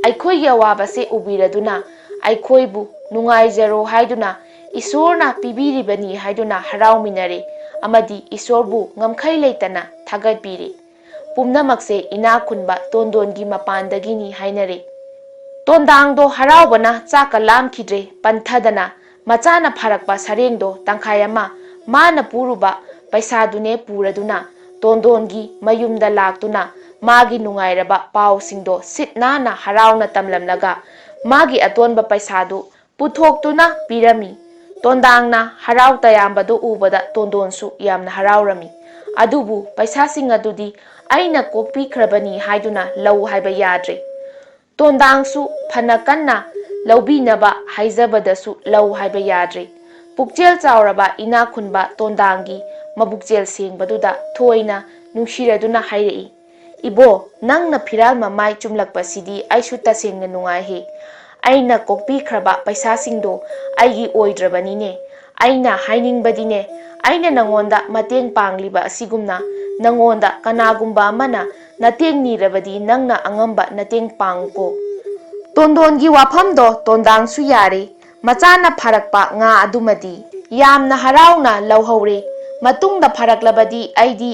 "ꯑꯩꯈꯣꯏꯒꯤ ꯑꯋꯥꯕꯁꯦ ꯎꯕꯤꯔꯗꯨꯅ ꯑꯩꯈꯣꯏꯕꯨ ꯅꯨꯡꯉꯥꯏꯖꯔꯣ ꯍꯥꯏꯗꯨꯅ ꯏꯁꯣꯔꯅ ꯄꯤꯕꯤꯔꯤꯕꯅꯤ" ꯍꯥꯏꯗꯨꯅ ꯍꯔꯥꯎꯃꯤꯟꯅꯔꯦ ꯑꯃꯗꯤ ꯏꯁꯣꯔꯕꯨ ꯉꯝꯈꯩ ꯂꯩꯇꯅ ꯊꯥꯒꯠꯄꯤꯔꯦ꯫ ꯄꯨꯝꯅꯃꯛꯁꯦ ꯏꯅꯥꯛ ꯈꯨꯟꯕ ꯇꯣꯟꯗꯣꯟꯒꯤ ꯃꯄꯥꯟꯗꯒꯤꯅꯤ ꯍꯥꯏꯅꯔꯦ꯫ ꯇꯣꯟꯗꯥꯡꯗꯣ ꯍꯔꯥꯎꯕꯅ ꯆꯥꯛꯀ ꯂꯥꯝꯈꯤꯗ꯭ꯔꯦ, ꯄꯟꯊꯗꯅ ꯃꯆꯥꯅ ꯐꯥꯔꯛꯄ ꯁꯔꯦꯡꯗꯣ ꯇꯪꯈꯥꯏ ꯑꯃ ꯃꯥꯅ ꯄꯨꯔꯨꯕ ꯄꯩꯁꯥꯗꯨꯅꯦ ꯄꯨꯔꯗꯨꯅ ꯇꯣꯟꯗꯣꯟꯒꯤ ꯃꯌꯨꯝꯗ ꯂꯥꯛꯇꯨꯅ ꯃꯥꯒꯤ ꯅꯨꯡꯉꯥꯏꯔꯕ ꯄꯥꯎꯁꯤꯡꯗꯣ ꯁꯤꯠ ꯅꯥꯟꯅ ꯍꯔꯥꯎꯅ ꯇꯝꯂꯝꯂꯒ ꯃꯥꯒꯤ ꯑꯇꯣꯟꯕ ꯄꯩꯁꯥꯗꯨ ꯄꯨꯊꯣꯛꯇꯨꯅ ꯄꯤꯔꯝꯃꯤ꯫ ꯇꯣꯟꯗꯥꯡꯅ ꯍꯔꯥꯎ ꯇꯌꯥꯝꯕꯗꯨ ꯎꯕꯗ ꯇꯣꯟꯗꯣꯟꯁꯨ ꯌꯥꯝꯅ ꯍꯔꯥꯎꯔꯝꯃꯤ꯫ ꯑꯗꯨꯕꯨ ꯄꯩꯁꯥꯁꯤꯡ ꯑꯗꯨꯗꯤ ꯑꯩꯅ ꯀꯣꯛꯄꯤꯈ꯭ꯔꯕꯅꯤ ꯍꯥꯏꯗꯨꯅ ꯂꯧ ꯍꯥꯏꯕ ꯌꯥꯗ꯭ꯔꯦ꯫ ꯇꯣꯟꯗꯥꯡꯁꯨ ꯐꯅ ꯀꯟꯅ ꯂꯧꯕꯤꯅꯕ ꯍꯥꯏꯖꯕꯗꯁꯨ ꯂꯧ ꯍꯥꯏꯕ ꯌꯥꯗ꯭ꯔꯦ꯫ ꯄꯨꯛꯆꯦꯜ ꯆꯥꯎꯔꯕ ꯏꯅꯥꯛ ꯈꯨꯟꯕ ꯇꯣꯟꯗꯥꯡꯒꯤ ꯃꯕꯨꯛꯆꯦꯜ ꯁꯦꯡꯕꯗꯨꯗ ꯊꯣꯏꯅ ꯅꯨꯡꯁꯤꯔꯗꯨꯅ ꯍꯥꯏꯔꯛꯏ, "ꯏꯕꯣ, ꯅꯪꯅ ꯐꯤꯔꯥꯜ ꯃꯃꯥꯏ ꯆꯨꯝꯂꯛꯄꯁꯤꯗꯤ ꯑꯩꯁꯨ ꯇꯁꯦꯡꯅ ꯅꯨꯡꯉꯥꯏꯍꯦ꯫ ꯑꯩꯅ ꯀꯣꯛꯄꯤꯈ꯭ꯔꯕ ꯄꯩꯁꯥꯁꯤꯡꯗꯣ ꯑꯩꯒꯤ ꯑꯣꯏꯗ꯭ꯔꯕꯅꯤꯅꯦ꯫ ꯑꯩꯅ ꯍꯥꯏꯅꯤꯡꯕꯗꯤꯅꯦ, ꯑꯩꯅ ꯅꯪꯉꯣꯟꯗ ꯃꯇꯦꯡ ꯄꯥꯡꯂꯤꯕ ꯑꯁꯤꯒꯨꯝꯅ ꯅꯪꯉꯣꯟꯗ ꯀꯅꯥꯒꯨꯝꯕ ꯑꯃꯅ ꯅꯇꯦꯡ ꯅꯤꯔꯕꯗꯤ ꯅꯪꯅ ꯑꯉꯝꯕ ꯅꯇꯦꯡ ꯄꯥꯡꯉꯨꯀꯣ꯫ ꯇꯣꯟꯗꯣꯟꯒꯤ ꯋꯥꯐꯝꯗꯣ ꯇꯣꯟꯗꯥꯡꯁꯨ ꯌꯥꯔꯦ꯫ ꯃꯆꯥꯅ ꯐꯥꯔꯛꯄ ꯉꯥ ꯑꯗꯨꯃꯗꯤ ꯌꯥꯝꯅ ꯍꯔꯥꯎꯅ ꯂꯧꯍꯧꯔꯦ꯫ ꯃꯇꯨꯡꯗ ꯐꯥꯔꯛꯂꯕꯗꯤ ꯑꯩꯗꯤ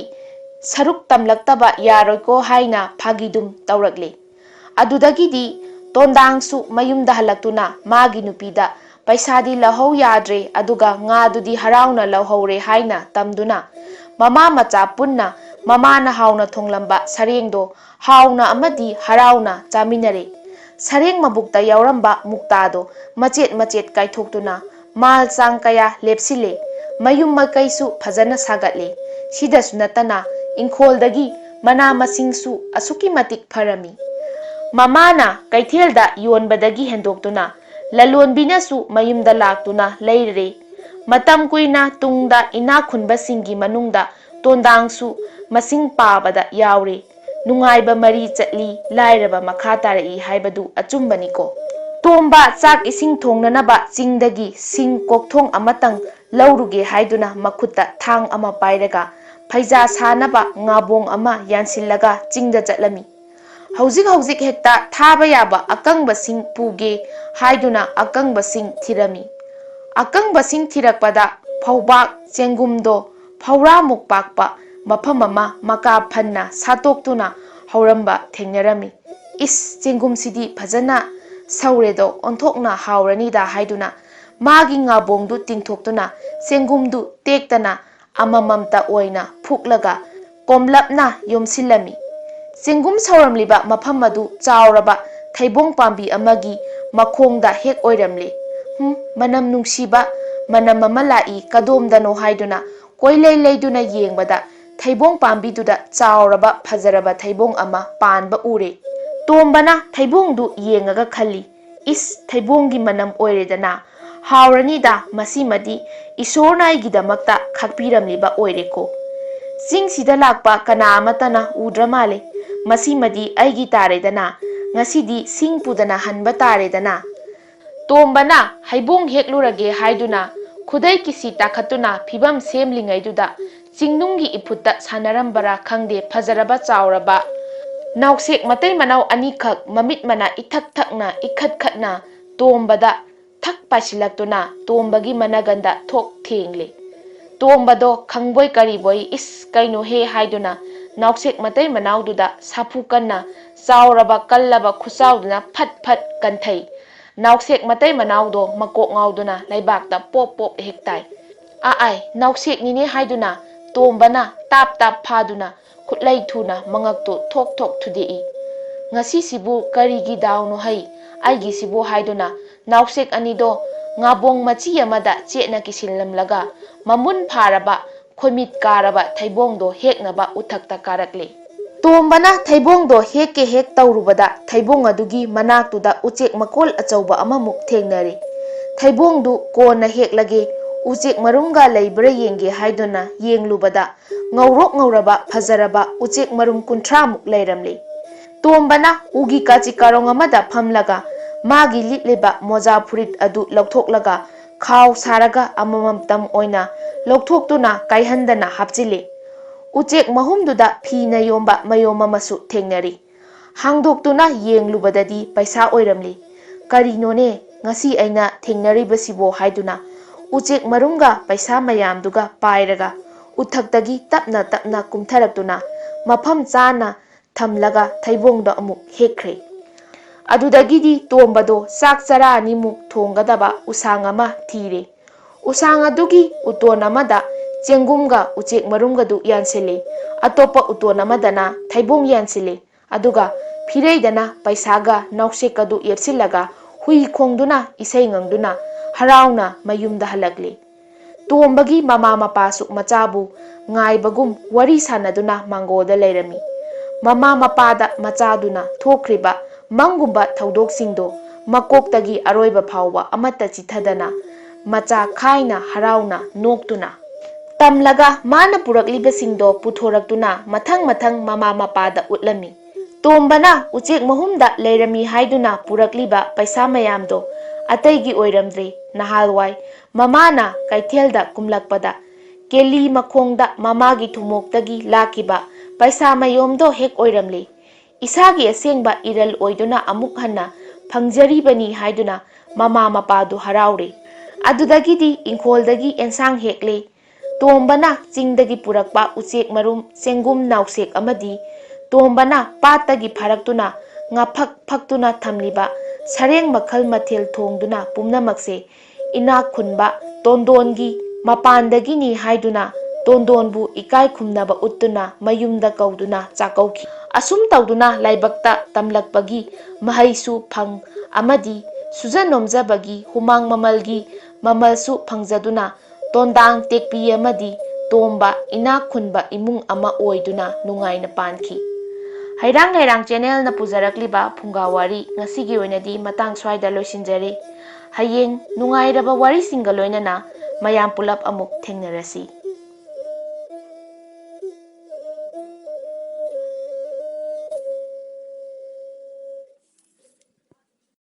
ꯁꯔꯨꯛ ꯇꯝꯂꯛꯇꯕ ꯌꯥꯔꯣꯏꯀꯣ ꯍꯥꯏꯅ ꯐꯥꯒꯤꯗꯨꯝ ꯇꯧꯔꯛꯂꯦ꯫ ꯑꯗꯨꯗꯒꯤꯗꯤ ꯇꯣꯟꯗꯥꯡꯁꯨ ꯃꯌꯨꯝꯗ ꯍꯜꯂꯛꯇꯨꯅ ꯃꯥꯒꯤ ꯅꯨꯄꯤꯗ ꯄꯩꯁꯥꯗꯤ ꯂꯧꯍꯧ ꯌꯥꯗ꯭ꯔꯦ, ꯑꯗꯨꯒ ꯉꯥꯗꯨꯗꯤ ꯍꯔꯥꯎꯅ ꯂꯧꯍꯧꯔꯦ ꯍꯥꯏꯅ ꯇꯝꯗꯨꯅ ꯃꯃꯥ ꯃꯆꯥ ꯄꯨꯟꯅ ꯃꯃꯥꯅ ꯍꯥꯎꯅ ꯊꯣꯡꯂꯝꯕ ꯁꯔꯦꯡꯗꯣ ꯍꯥꯎꯅ ꯑꯃꯗꯤ ꯍꯔꯥꯎꯅ ꯆꯥꯃꯤꯟꯅꯔꯦ꯫ ꯁꯔꯦꯡ ꯃꯕꯨꯛꯇ ꯌꯥꯎꯔꯝꯕ ꯃꯨꯛꯇꯥꯗꯣ ꯃꯆꯦꯠ ꯃꯆꯦꯠ ꯀꯥꯏꯊꯣꯛꯇꯨꯅ ꯃꯥꯜ ꯆꯥꯡ ꯀꯌꯥ ꯂꯦꯞꯁꯤꯜꯂꯦ꯫ ꯃꯌꯨꯝ ꯃꯀꯩꯁꯨ ꯐꯖꯅ ꯁꯥꯒꯠꯂꯦ꯫ ꯁꯤꯗꯁꯨ ꯅꯠꯇꯅ ꯏꯪꯈꯣꯜꯗꯒꯤ ꯃꯅꯥ ꯃꯁꯤꯡꯁꯨ ꯑꯁꯨꯛꯀꯤ ꯃꯇꯤꯛ ꯐꯔꯝꯃꯤ꯫ ꯃꯃꯥꯅ ꯀꯩꯊꯦꯜꯗ ꯌꯣꯟꯕꯗꯒꯤ ꯍꯦꯟꯗꯣꯛꯇꯨꯅ ꯂꯂꯣꯟꯕꯤꯅꯁꯨ ꯃꯌꯨꯝꯗ ꯂꯥꯛꯇꯨꯅ ꯂꯩꯔꯦ꯫ ꯃꯇꯝ ꯀꯨꯏꯅ ꯇꯨꯡꯗ ꯏꯅꯥꯛ ꯈꯨꯟꯕꯁꯤꯡꯒꯤ ꯃꯅꯨꯡꯗ ꯇꯣꯟꯗꯥꯡꯁꯨ ꯃꯁꯤꯡ ꯄꯥꯕꯗ ꯌꯥꯎꯔꯦ꯫ ꯅꯨꯡꯉꯥꯏꯕ ꯃꯔꯤ ꯆꯠꯂꯤ, ꯂꯥꯏꯔꯕ ꯃꯈꯥ ꯇꯥꯔꯛꯏ ꯍꯥꯏꯕꯗꯨ ꯑꯆꯨꯝꯕꯅꯤꯀꯣ꯫ ꯇꯣꯝꯕ ꯆꯥꯛ ꯏꯁꯤꯡ ꯊꯣꯡꯅꯅꯕ ꯆꯤꯡꯗꯒꯤ ꯁꯤꯡ ꯀꯣꯛꯊꯣꯡ ꯑꯃꯇꯪ ꯂꯧꯔꯨꯒꯦ ꯍꯥꯏꯗꯨꯅ ꯃꯈꯨꯠꯇ ꯊꯥꯡ ꯑꯃ ꯄꯥꯏꯔꯒ ꯐꯩꯖꯥ ꯁꯥꯅꯕ ꯉꯥꯕꯣꯡ ꯑꯃ ꯌꯥꯟꯁꯤꯜꯂꯒ ꯆꯤꯡꯗ ꯆꯠꯂꯝꯃꯤ꯫ ꯍꯧꯖꯤꯛ ꯍꯧꯖꯤꯛ ꯍꯦꯛꯇ ꯊꯥꯕ ꯌꯥꯕ ꯑꯀꯪꯕꯁꯤꯡ ꯄꯨꯒꯦ ꯍꯥꯏꯗꯨꯅ ꯑꯀꯪꯕꯁꯤꯡ ꯊꯤꯔꯝꯃꯤ꯫ ꯑꯀꯪꯕꯁꯤꯡ ꯊꯤꯔꯛꯄꯗ ꯐꯧꯕꯥꯛ ꯆꯦꯡꯒꯨꯝꯗꯣ ꯐꯧꯔꯥꯃꯨꯛ ꯄꯥꯛꯄ ꯃꯐꯝ ꯑꯃ ꯃꯀꯥ ꯐꯟꯅ ꯁꯥꯠꯇꯣꯛꯇꯨꯅ ꯍꯧꯔꯝꯕ ꯊꯦꯡꯅꯔꯝꯃꯤ꯫ "ꯏꯁ, ꯆꯦꯡꯒꯨꯝꯁꯤꯗꯤ ꯐꯖꯅ ꯁꯧꯔꯦꯗꯣ, ꯑꯣꯟꯊꯣꯛꯅ ꯍꯥꯎꯔꯅꯤꯗ" ꯍꯥꯏꯗꯨꯅ ꯃꯥꯒꯤ ꯉꯥꯕꯣꯡꯗꯨ ꯇꯤꯡꯊꯣꯛꯇꯨꯅ ꯆꯦꯡꯒꯨꯝꯗꯨ ꯇꯦꯛꯇꯅ ꯑꯃꯃꯝꯇ ꯑꯣꯏꯅ ꯐꯨꯛꯂꯒ ꯀꯣꯝꯂꯞꯅ ꯌꯣꯝꯁꯤꯜꯂꯝꯃꯤ꯫ ꯆꯦꯡꯒꯨꯝ ꯁꯧꯔꯝꯂꯤꯕ ꯃꯐꯝ ꯑꯗꯨ ꯆꯥꯎꯔꯕ ꯊꯩꯕꯣꯡ ꯄꯥꯝꯕꯤ ꯑꯃꯒꯤ ꯃꯈꯣꯡꯗ ꯍꯦꯛ ꯑꯣꯏꯔꯝꯂꯦ꯫ "ꯍꯨꯝ, ꯃꯅꯝ ꯅꯨꯡꯁꯤꯕ ꯃꯅꯝ ꯑꯃ ꯂꯥꯛꯏ, ꯀꯗꯣꯝꯗꯅꯣ?" ꯍꯥꯏꯗꯨꯅ ꯀꯣꯏꯂꯩ ꯂꯩꯗꯨꯅ ꯌꯦꯡꯕꯗ ꯊꯩꯕꯣꯡ ꯄꯥꯝꯕꯤꯗꯨꯗ ꯆꯥꯎꯔꯕ ꯐꯖꯔꯕ ꯊꯩꯕꯣꯡ ꯑꯃ ꯄꯥꯟꯕ ꯎꯔꯦ꯫ ꯇꯣꯝꯕꯅ ꯊꯩꯕꯣꯡꯗꯨ ꯌꯦꯡꯉꯒ ꯈꯜꯂꯤ, "ꯏꯁ, ꯊꯩꯕꯣꯡꯒꯤ ꯃꯅꯝ ꯑꯣꯏꯔꯦꯗꯅ꯫ ꯍꯥꯎꯔꯅꯤꯗ, ꯃꯁꯤꯃꯗꯤ ꯏꯁꯣꯔꯅ ꯑꯩꯒꯤꯗꯃꯛꯇ ꯈꯥꯛꯄꯤꯔꯝꯂꯤꯕ ꯑꯣꯏꯔꯦꯀꯣ꯫ ꯆꯤꯡꯁꯤꯗ ꯂꯥꯛꯄ ꯀꯅꯥ ꯑꯃꯠꯇꯅ ꯎꯗ꯭ꯔ ꯃꯥꯜꯂꯦ꯫ ꯃꯁꯤꯃꯗꯤ ꯑꯩꯒꯤ ꯇꯥꯔꯦꯗꯅ" ꯉꯁꯤꯗꯤ ꯁꯤꯡ ꯄꯨꯗꯅ ꯍꯟꯕ ꯇꯥꯔꯦꯗꯅ꯫ ꯇꯣꯝꯕꯅ ꯍꯩꯕꯣꯡ ꯍꯦꯛꯂꯨꯔꯒꯦ ꯍꯥꯏꯗꯨꯅ ꯈꯨꯗꯩ ꯀꯤꯁꯤ ꯇꯥꯈꯠꯇꯨꯅ ꯐꯤꯕꯝ ꯁꯦꯝꯂꯤꯉꯩꯗꯨꯗ ꯆꯤꯡꯅꯨꯡꯒꯤ ꯏꯐꯨꯠꯇ ꯁꯥꯟꯅꯔꯝꯕꯔꯥ ꯈꯪꯗꯦ, ꯐꯖꯔꯕ ꯆꯥꯎꯔꯕ ꯅꯥꯎꯁꯦꯛ ꯃꯇꯩ ꯃꯅꯥꯎ ꯑꯅꯤꯈꯛ ꯃꯃꯤꯠ ꯃꯅꯥ ꯏꯊꯛ ꯊꯛꯅ ꯏꯈꯠ ꯈꯠꯅ ꯇꯣꯝꯕꯗ ꯊꯛ ꯄꯥꯏꯁꯤꯜꯂꯛꯇꯨꯅ ꯇꯣꯝꯕꯒꯤ ꯃꯅꯒꯟꯗ ꯊꯣꯛ ꯊꯦꯡꯂꯦ꯫ ꯇꯣꯝꯕꯗꯣ ꯈꯪꯕꯣꯏ ꯀꯔꯤꯕꯣꯏ "ꯏꯁ, ꯀꯩꯅꯣꯍꯦ" ꯍꯥꯏꯗꯨꯅ ꯅꯥꯎꯁꯦꯛ ꯃꯇꯩ ꯃꯅꯥꯎꯗꯨꯗ ꯁꯥꯐꯨ ꯀꯟꯅ ꯆꯥꯎꯔꯕ ꯀꯜꯂꯕ ꯈꯨꯆꯥꯎꯗꯨꯅ ꯐꯠ ꯐꯠ ꯀꯟꯊꯩ꯫ ꯅꯥꯎꯁꯦꯛ ꯃꯇꯩ ꯃꯅꯥꯎꯗꯣ ꯃꯀꯣꯛ ꯉꯥꯎꯗꯨꯅ ꯂꯩꯕꯥꯛꯇ ꯄꯣꯞ ꯄꯣꯞ ꯍꯦꯛ ꯇꯥꯏ꯫ "ꯑꯥ ꯑꯥꯏ, ꯅꯥꯎꯁꯦꯛꯅꯤꯅꯦ" ꯍꯥꯏꯗꯨꯅ ꯇꯣꯝꯕꯅ ꯇꯥꯞ ꯇꯥꯞ ꯐꯥꯗꯨꯅ ꯈꯨꯠꯂꯩ ꯊꯨꯅ ꯃꯉꯛꯇꯨ ꯊꯣꯛ ꯊꯣꯛ ꯊꯨꯗꯦꯛꯏ꯫ "ꯉꯁꯤꯁꯤꯕꯨ ꯀꯔꯤꯒꯤ ꯗꯥꯎꯅꯣ ꯍꯩ ꯑꯩꯒꯤꯁꯤꯕꯨ" ꯍꯥꯏꯗꯨꯅ ꯅꯥꯎꯁꯦꯛ ꯑꯅꯤꯗꯣ ꯉꯥꯕꯣꯡ ꯃꯆꯤ ꯑꯃꯗ ꯆꯦꯠꯅ ꯀꯤꯁꯤꯜꯂꯝꯂꯒ ꯃꯃꯨꯟ ꯐꯥꯔꯕ ꯈꯣꯏꯃꯤꯠ ꯀꯥꯔꯕ ꯊꯩꯕꯣꯡꯗꯣ ꯍꯦꯛꯅꯕ ꯎꯊꯛꯇ ꯀꯥꯔꯛꯂꯦ꯫ ꯇꯣꯝꯕꯅ ꯊꯩꯕꯣꯡꯗꯣ ꯍꯦꯛꯀꯦ ꯍꯦꯛ ꯇꯧꯔꯨꯕꯗ ꯊꯩꯕꯣꯡ ꯑꯗꯨꯒꯤ ꯃꯅꯥꯛꯇꯨꯗ ꯎꯆꯦꯛ ꯃꯀꯣꯜ ꯑꯆꯧꯕ ꯑꯃꯃꯨꯛ ꯊꯦꯡꯅꯔꯦ꯫ ꯊꯩꯕꯣꯡꯗꯨ ꯀꯣꯟꯅ ꯍꯦꯛꯂꯒꯦ, ꯎꯆꯦꯛ ꯃꯔꯨꯝꯒ ꯂꯩꯕ꯭ꯔꯥ ꯌꯦꯡꯒꯦ ꯍꯥꯏꯗꯨꯅ ꯌꯦꯡꯂꯨꯕꯗ ꯉꯧꯔꯣꯛ ꯉꯧꯔꯕ ꯐꯖꯔꯕ ꯎꯆꯦꯛ ꯃꯔꯨꯝ ꯀꯨꯟꯊ꯭ꯔꯥꯃꯨꯛ ꯂꯩꯔꯝꯂꯦ꯫ ꯇꯣꯝꯕꯅ ꯎꯒꯤ ꯀꯥꯆꯤ ꯀꯥꯔꯣꯡ ꯑꯃꯗ ꯐꯝꯂꯒ ꯃꯥꯒꯤ ꯂꯤꯠꯂꯤꯕ ꯃꯣꯖꯥ ꯐꯨꯔꯤꯠ ꯑꯗꯨ ꯂꯧꯊꯣꯛꯂꯒ ꯈꯥꯎ ꯁꯥꯔꯒ ꯑꯃꯃꯝꯇꯝ ꯑꯣꯏꯅ ꯂꯧꯊꯣꯛꯇꯨꯅ ꯀꯥꯏꯍꯟꯗꯅ ꯍꯥꯞꯆꯤꯜꯂꯤ꯫ ꯎꯆꯦꯛ ꯃꯍꯨꯝꯗꯨꯗ ꯐꯤꯅ ꯌꯣꯝꯕ ꯃꯌꯣꯝ ꯑꯃꯁꯨ ꯊꯦꯡꯅꯔꯤ꯫ ꯍꯥꯡꯗꯣꯛꯇꯨꯅ ꯌꯦꯡꯂꯨꯕꯗꯗꯤ ꯄꯩꯁꯥ ꯑꯣꯏꯔꯝꯂꯤ꯫ "ꯀꯔꯤꯅꯣꯅꯦ ꯉꯁꯤ ꯑꯩꯅ ꯊꯦꯡꯅꯔꯤꯕꯁꯤꯕꯣ?" ꯍꯥꯏꯗꯨꯅ ꯎꯆꯦꯛ ꯃꯔꯨꯝꯒ ꯄꯩꯁꯥ ꯃꯌꯥꯝꯗꯨꯒ ꯄꯥꯏꯔꯒ ꯎꯊꯛꯇꯒꯤ ꯇꯞꯅ ꯇꯞꯅ ꯀꯨꯝꯊꯔꯛꯇꯨꯅ ꯃꯐꯝ ꯆꯥꯅ ꯊꯝꯂꯒ ꯊꯩꯕꯣꯡꯗꯣ ꯑꯃꯨꯛ ꯍꯦꯛꯈ꯭ꯔꯦ꯫ ꯑꯗꯨꯗꯒꯤꯗꯤ ꯇꯣꯝꯕꯗꯣ ꯆꯥꯛ ꯆꯔꯥ ꯑꯅꯤꯃꯨꯛ ꯊꯣꯡꯒꯗꯕ ꯎꯁꯥꯡ ꯑꯃ ꯊꯤꯔꯦ꯫ ꯎꯁꯥꯡ ꯑꯗꯨꯒꯤ ꯎꯇꯣꯟ ꯑꯃꯗ ꯆꯦꯡꯒꯨꯝꯒ ꯎꯆꯦꯛ ꯃꯔꯨꯝꯒꯗꯨ ꯌꯥꯟꯁꯤꯜꯂꯤ꯫ ꯑꯇꯣꯞꯄ ꯎꯇꯣꯟ ꯑꯃꯗꯅ ꯊꯩꯕꯣꯡ ꯌꯥꯟꯁꯤꯜꯂꯤ꯫ ꯑꯗꯨꯒ ꯐꯤꯔꯩꯗꯅ ꯄꯩꯁꯥꯒ ꯅꯥꯎꯁꯦꯛꯀꯗꯨ ꯌꯦꯞꯁꯤꯜꯂꯒ ꯍꯨꯏ ꯈꯣꯡꯗꯨꯅ ꯏꯁꯩ ꯉꯪꯗꯨꯅ ꯍꯔꯥꯎꯅ ꯃꯌꯨꯝꯗ ꯍꯜꯂꯛꯂꯤ꯫ ꯇꯣꯝꯕꯒꯤ ꯃꯃꯥ ꯃꯄꯥꯁꯨ ꯃꯆꯥꯕꯨ ꯉꯥꯏꯕꯒꯨꯝ ꯋꯥꯔꯤ ꯁꯥꯟꯅꯗꯨꯅ ꯃꯥꯡꯒꯣꯜꯗ ꯂꯩꯔꯝꯃꯤ꯫ ꯃꯃꯥ ꯃꯄꯥꯗ ꯃꯆꯥꯗꯨꯅ ꯊꯣꯛꯈ꯭ꯔꯤꯕ ꯃꯪꯒꯨꯝꯕ ꯊꯧꯗꯣꯛꯁꯤꯡꯗꯣ ꯃꯀꯣꯛꯇꯒꯤ ꯑꯔꯣꯏꯕ ꯐꯥꯎꯕ ꯑꯃꯠꯇ ꯆꯤꯊꯗꯅ ꯃꯆꯥ ꯈꯥꯏꯅ ꯍꯔꯥꯎꯅ ꯅꯣꯛꯇꯨꯅ ꯇꯝꯂꯒ ꯃꯥꯅ ꯄꯨꯔꯛꯂꯤꯕꯁꯤꯡꯗꯣ ꯄꯨꯊꯣꯔꯛꯇꯨꯅ ꯃꯊꯪ ꯃꯊꯪ ꯃꯃꯥ ꯃꯄꯥꯗ ꯎꯠꯂꯝꯃꯤ꯫ ꯇꯣꯝꯕꯅ ꯎꯆꯦꯛ ꯃꯍꯨꯝꯗ ꯂꯩꯔꯝꯃꯤ ꯍꯥꯏꯗꯨꯅ ꯄꯨꯔꯛꯂꯤꯕ ꯄꯩꯁꯥ ꯃꯌꯥꯝꯗꯣ ꯑꯇꯩꯒꯤ ꯑꯣꯏꯔꯝꯗ꯭ꯔꯦ꯫ ꯅꯍꯥꯜꯋꯥꯏ ꯃꯃꯥꯅ ꯀꯩꯊꯦꯜꯗ ꯀꯨꯝꯂꯛꯄꯗ ꯀꯦꯂꯤ ꯃꯈꯣꯡꯗ ꯃꯃꯥꯒꯤ ꯊꯨꯃꯣꯛꯇꯒꯤ ꯂꯥꯛꯈꯤꯕ ꯄꯩꯁꯥ ꯃꯌꯣꯝꯗꯣ ꯍꯦꯛ ꯑꯣꯏꯔꯝꯂꯦ꯫ ꯏꯁꯥꯒꯤ ꯑꯁꯦꯡꯕ ꯏꯔꯜ ꯑꯣꯏꯗꯨꯅ ꯑꯃꯨꯛ ꯍꯟꯅ ꯐꯪꯖꯔꯤꯕꯅꯤ ꯍꯥꯏꯗꯨꯅ ꯃꯃꯥ ꯃꯄꯥꯗꯨ ꯍꯔꯥꯎꯔꯦ꯫ ꯑꯗꯨꯗꯒꯤꯗꯤ ꯏꯪꯈꯣꯜꯗꯒꯤ ꯑꯦꯟꯁꯥꯡ ꯍꯦꯛꯂꯦ꯫ ꯇꯣꯝꯕꯅ ꯆꯤꯡꯗꯒꯤ ꯄꯨꯔꯛꯄ ꯎꯆꯦꯛ ꯃꯔꯨꯝ, ꯆꯦꯡꯒꯨꯝ, ꯅꯥꯎꯁꯦꯛ ꯑꯃꯗꯤ ꯇꯣꯝꯕꯅ ꯄꯥꯠꯇꯒꯤ ꯐꯥꯔꯛꯇꯨꯅ ꯉꯥꯐꯛ ꯐꯛꯇꯨꯅ ꯊꯝꯂꯤꯕ ꯁꯔꯦꯡ ꯃꯈꯜ ꯃꯊꯦꯜ ꯊꯣꯡꯗꯨꯅ ꯄꯨꯝꯅꯃꯛꯁꯦ ꯏꯅꯥꯛ ꯈꯨꯟꯕ ꯇꯣꯟꯗꯣꯟꯒꯤ ꯃꯄꯥꯟꯗꯒꯤꯅꯤ ꯍꯥꯏꯗꯨꯅ ꯇꯣꯟꯗꯣꯟꯕꯨ ꯏꯀꯥꯏ ꯈꯨꯝꯅꯕ ꯎꯠꯇꯨꯅ ꯃꯌꯨꯝꯗ ꯀꯧꯗꯨꯅ ꯆꯥꯛꯀꯧꯈꯤ꯫ ꯑꯁꯨꯝ ꯇꯧꯗꯨꯅ ꯂꯥꯏꯕꯛꯇ ꯇꯝꯂꯛꯄꯒꯤ ꯃꯍꯩꯁꯨ ꯐꯪ ꯑꯃꯗꯤ ꯁꯨꯖ ꯅꯣꯝꯖꯕꯒꯤ ꯍꯨꯃꯥꯡ ꯃꯃꯜꯒꯤ ꯃꯃꯜꯁꯨ ꯐꯪꯖꯗꯨꯅ ꯇꯣꯟꯗꯥꯡ ꯇꯦꯛꯄꯤ ꯑꯃꯗꯤ ꯇꯣꯝꯕ ꯏꯅꯥꯛ ꯈꯨꯟꯕ ꯏꯃꯨꯡ ꯑꯃ ꯑꯣꯏꯗꯨꯅ ꯅꯨꯡꯉꯥꯏꯅ ꯄꯥꯟꯈꯤ꯫ ꯍꯩꯔꯥꯡ ꯂꯩꯔꯥꯡ ꯆꯦꯅꯦꯜꯅ ꯄꯨꯖꯔꯛꯂꯤꯕ ꯐꯨꯡꯒꯥ ꯋꯥꯔꯤ ꯉꯁꯤꯒꯤ ꯑꯣꯏꯅꯗꯤ ꯃꯇꯥꯡ ꯁ꯭ꯋꯥꯏꯗ ꯂꯣꯏꯁꯤꯟꯖꯔꯦ꯫ ꯍꯌꯦꯡ ꯅꯨꯡꯉꯥꯏꯔꯕ ꯋꯥꯔꯤꯁꯤꯡꯒ ꯂꯣꯏꯅꯅ ꯃꯌꯥꯝ ꯄꯨꯂꯞ ꯑꯃꯨꯛ ꯊꯦꯡꯅꯔꯁꯤ꯫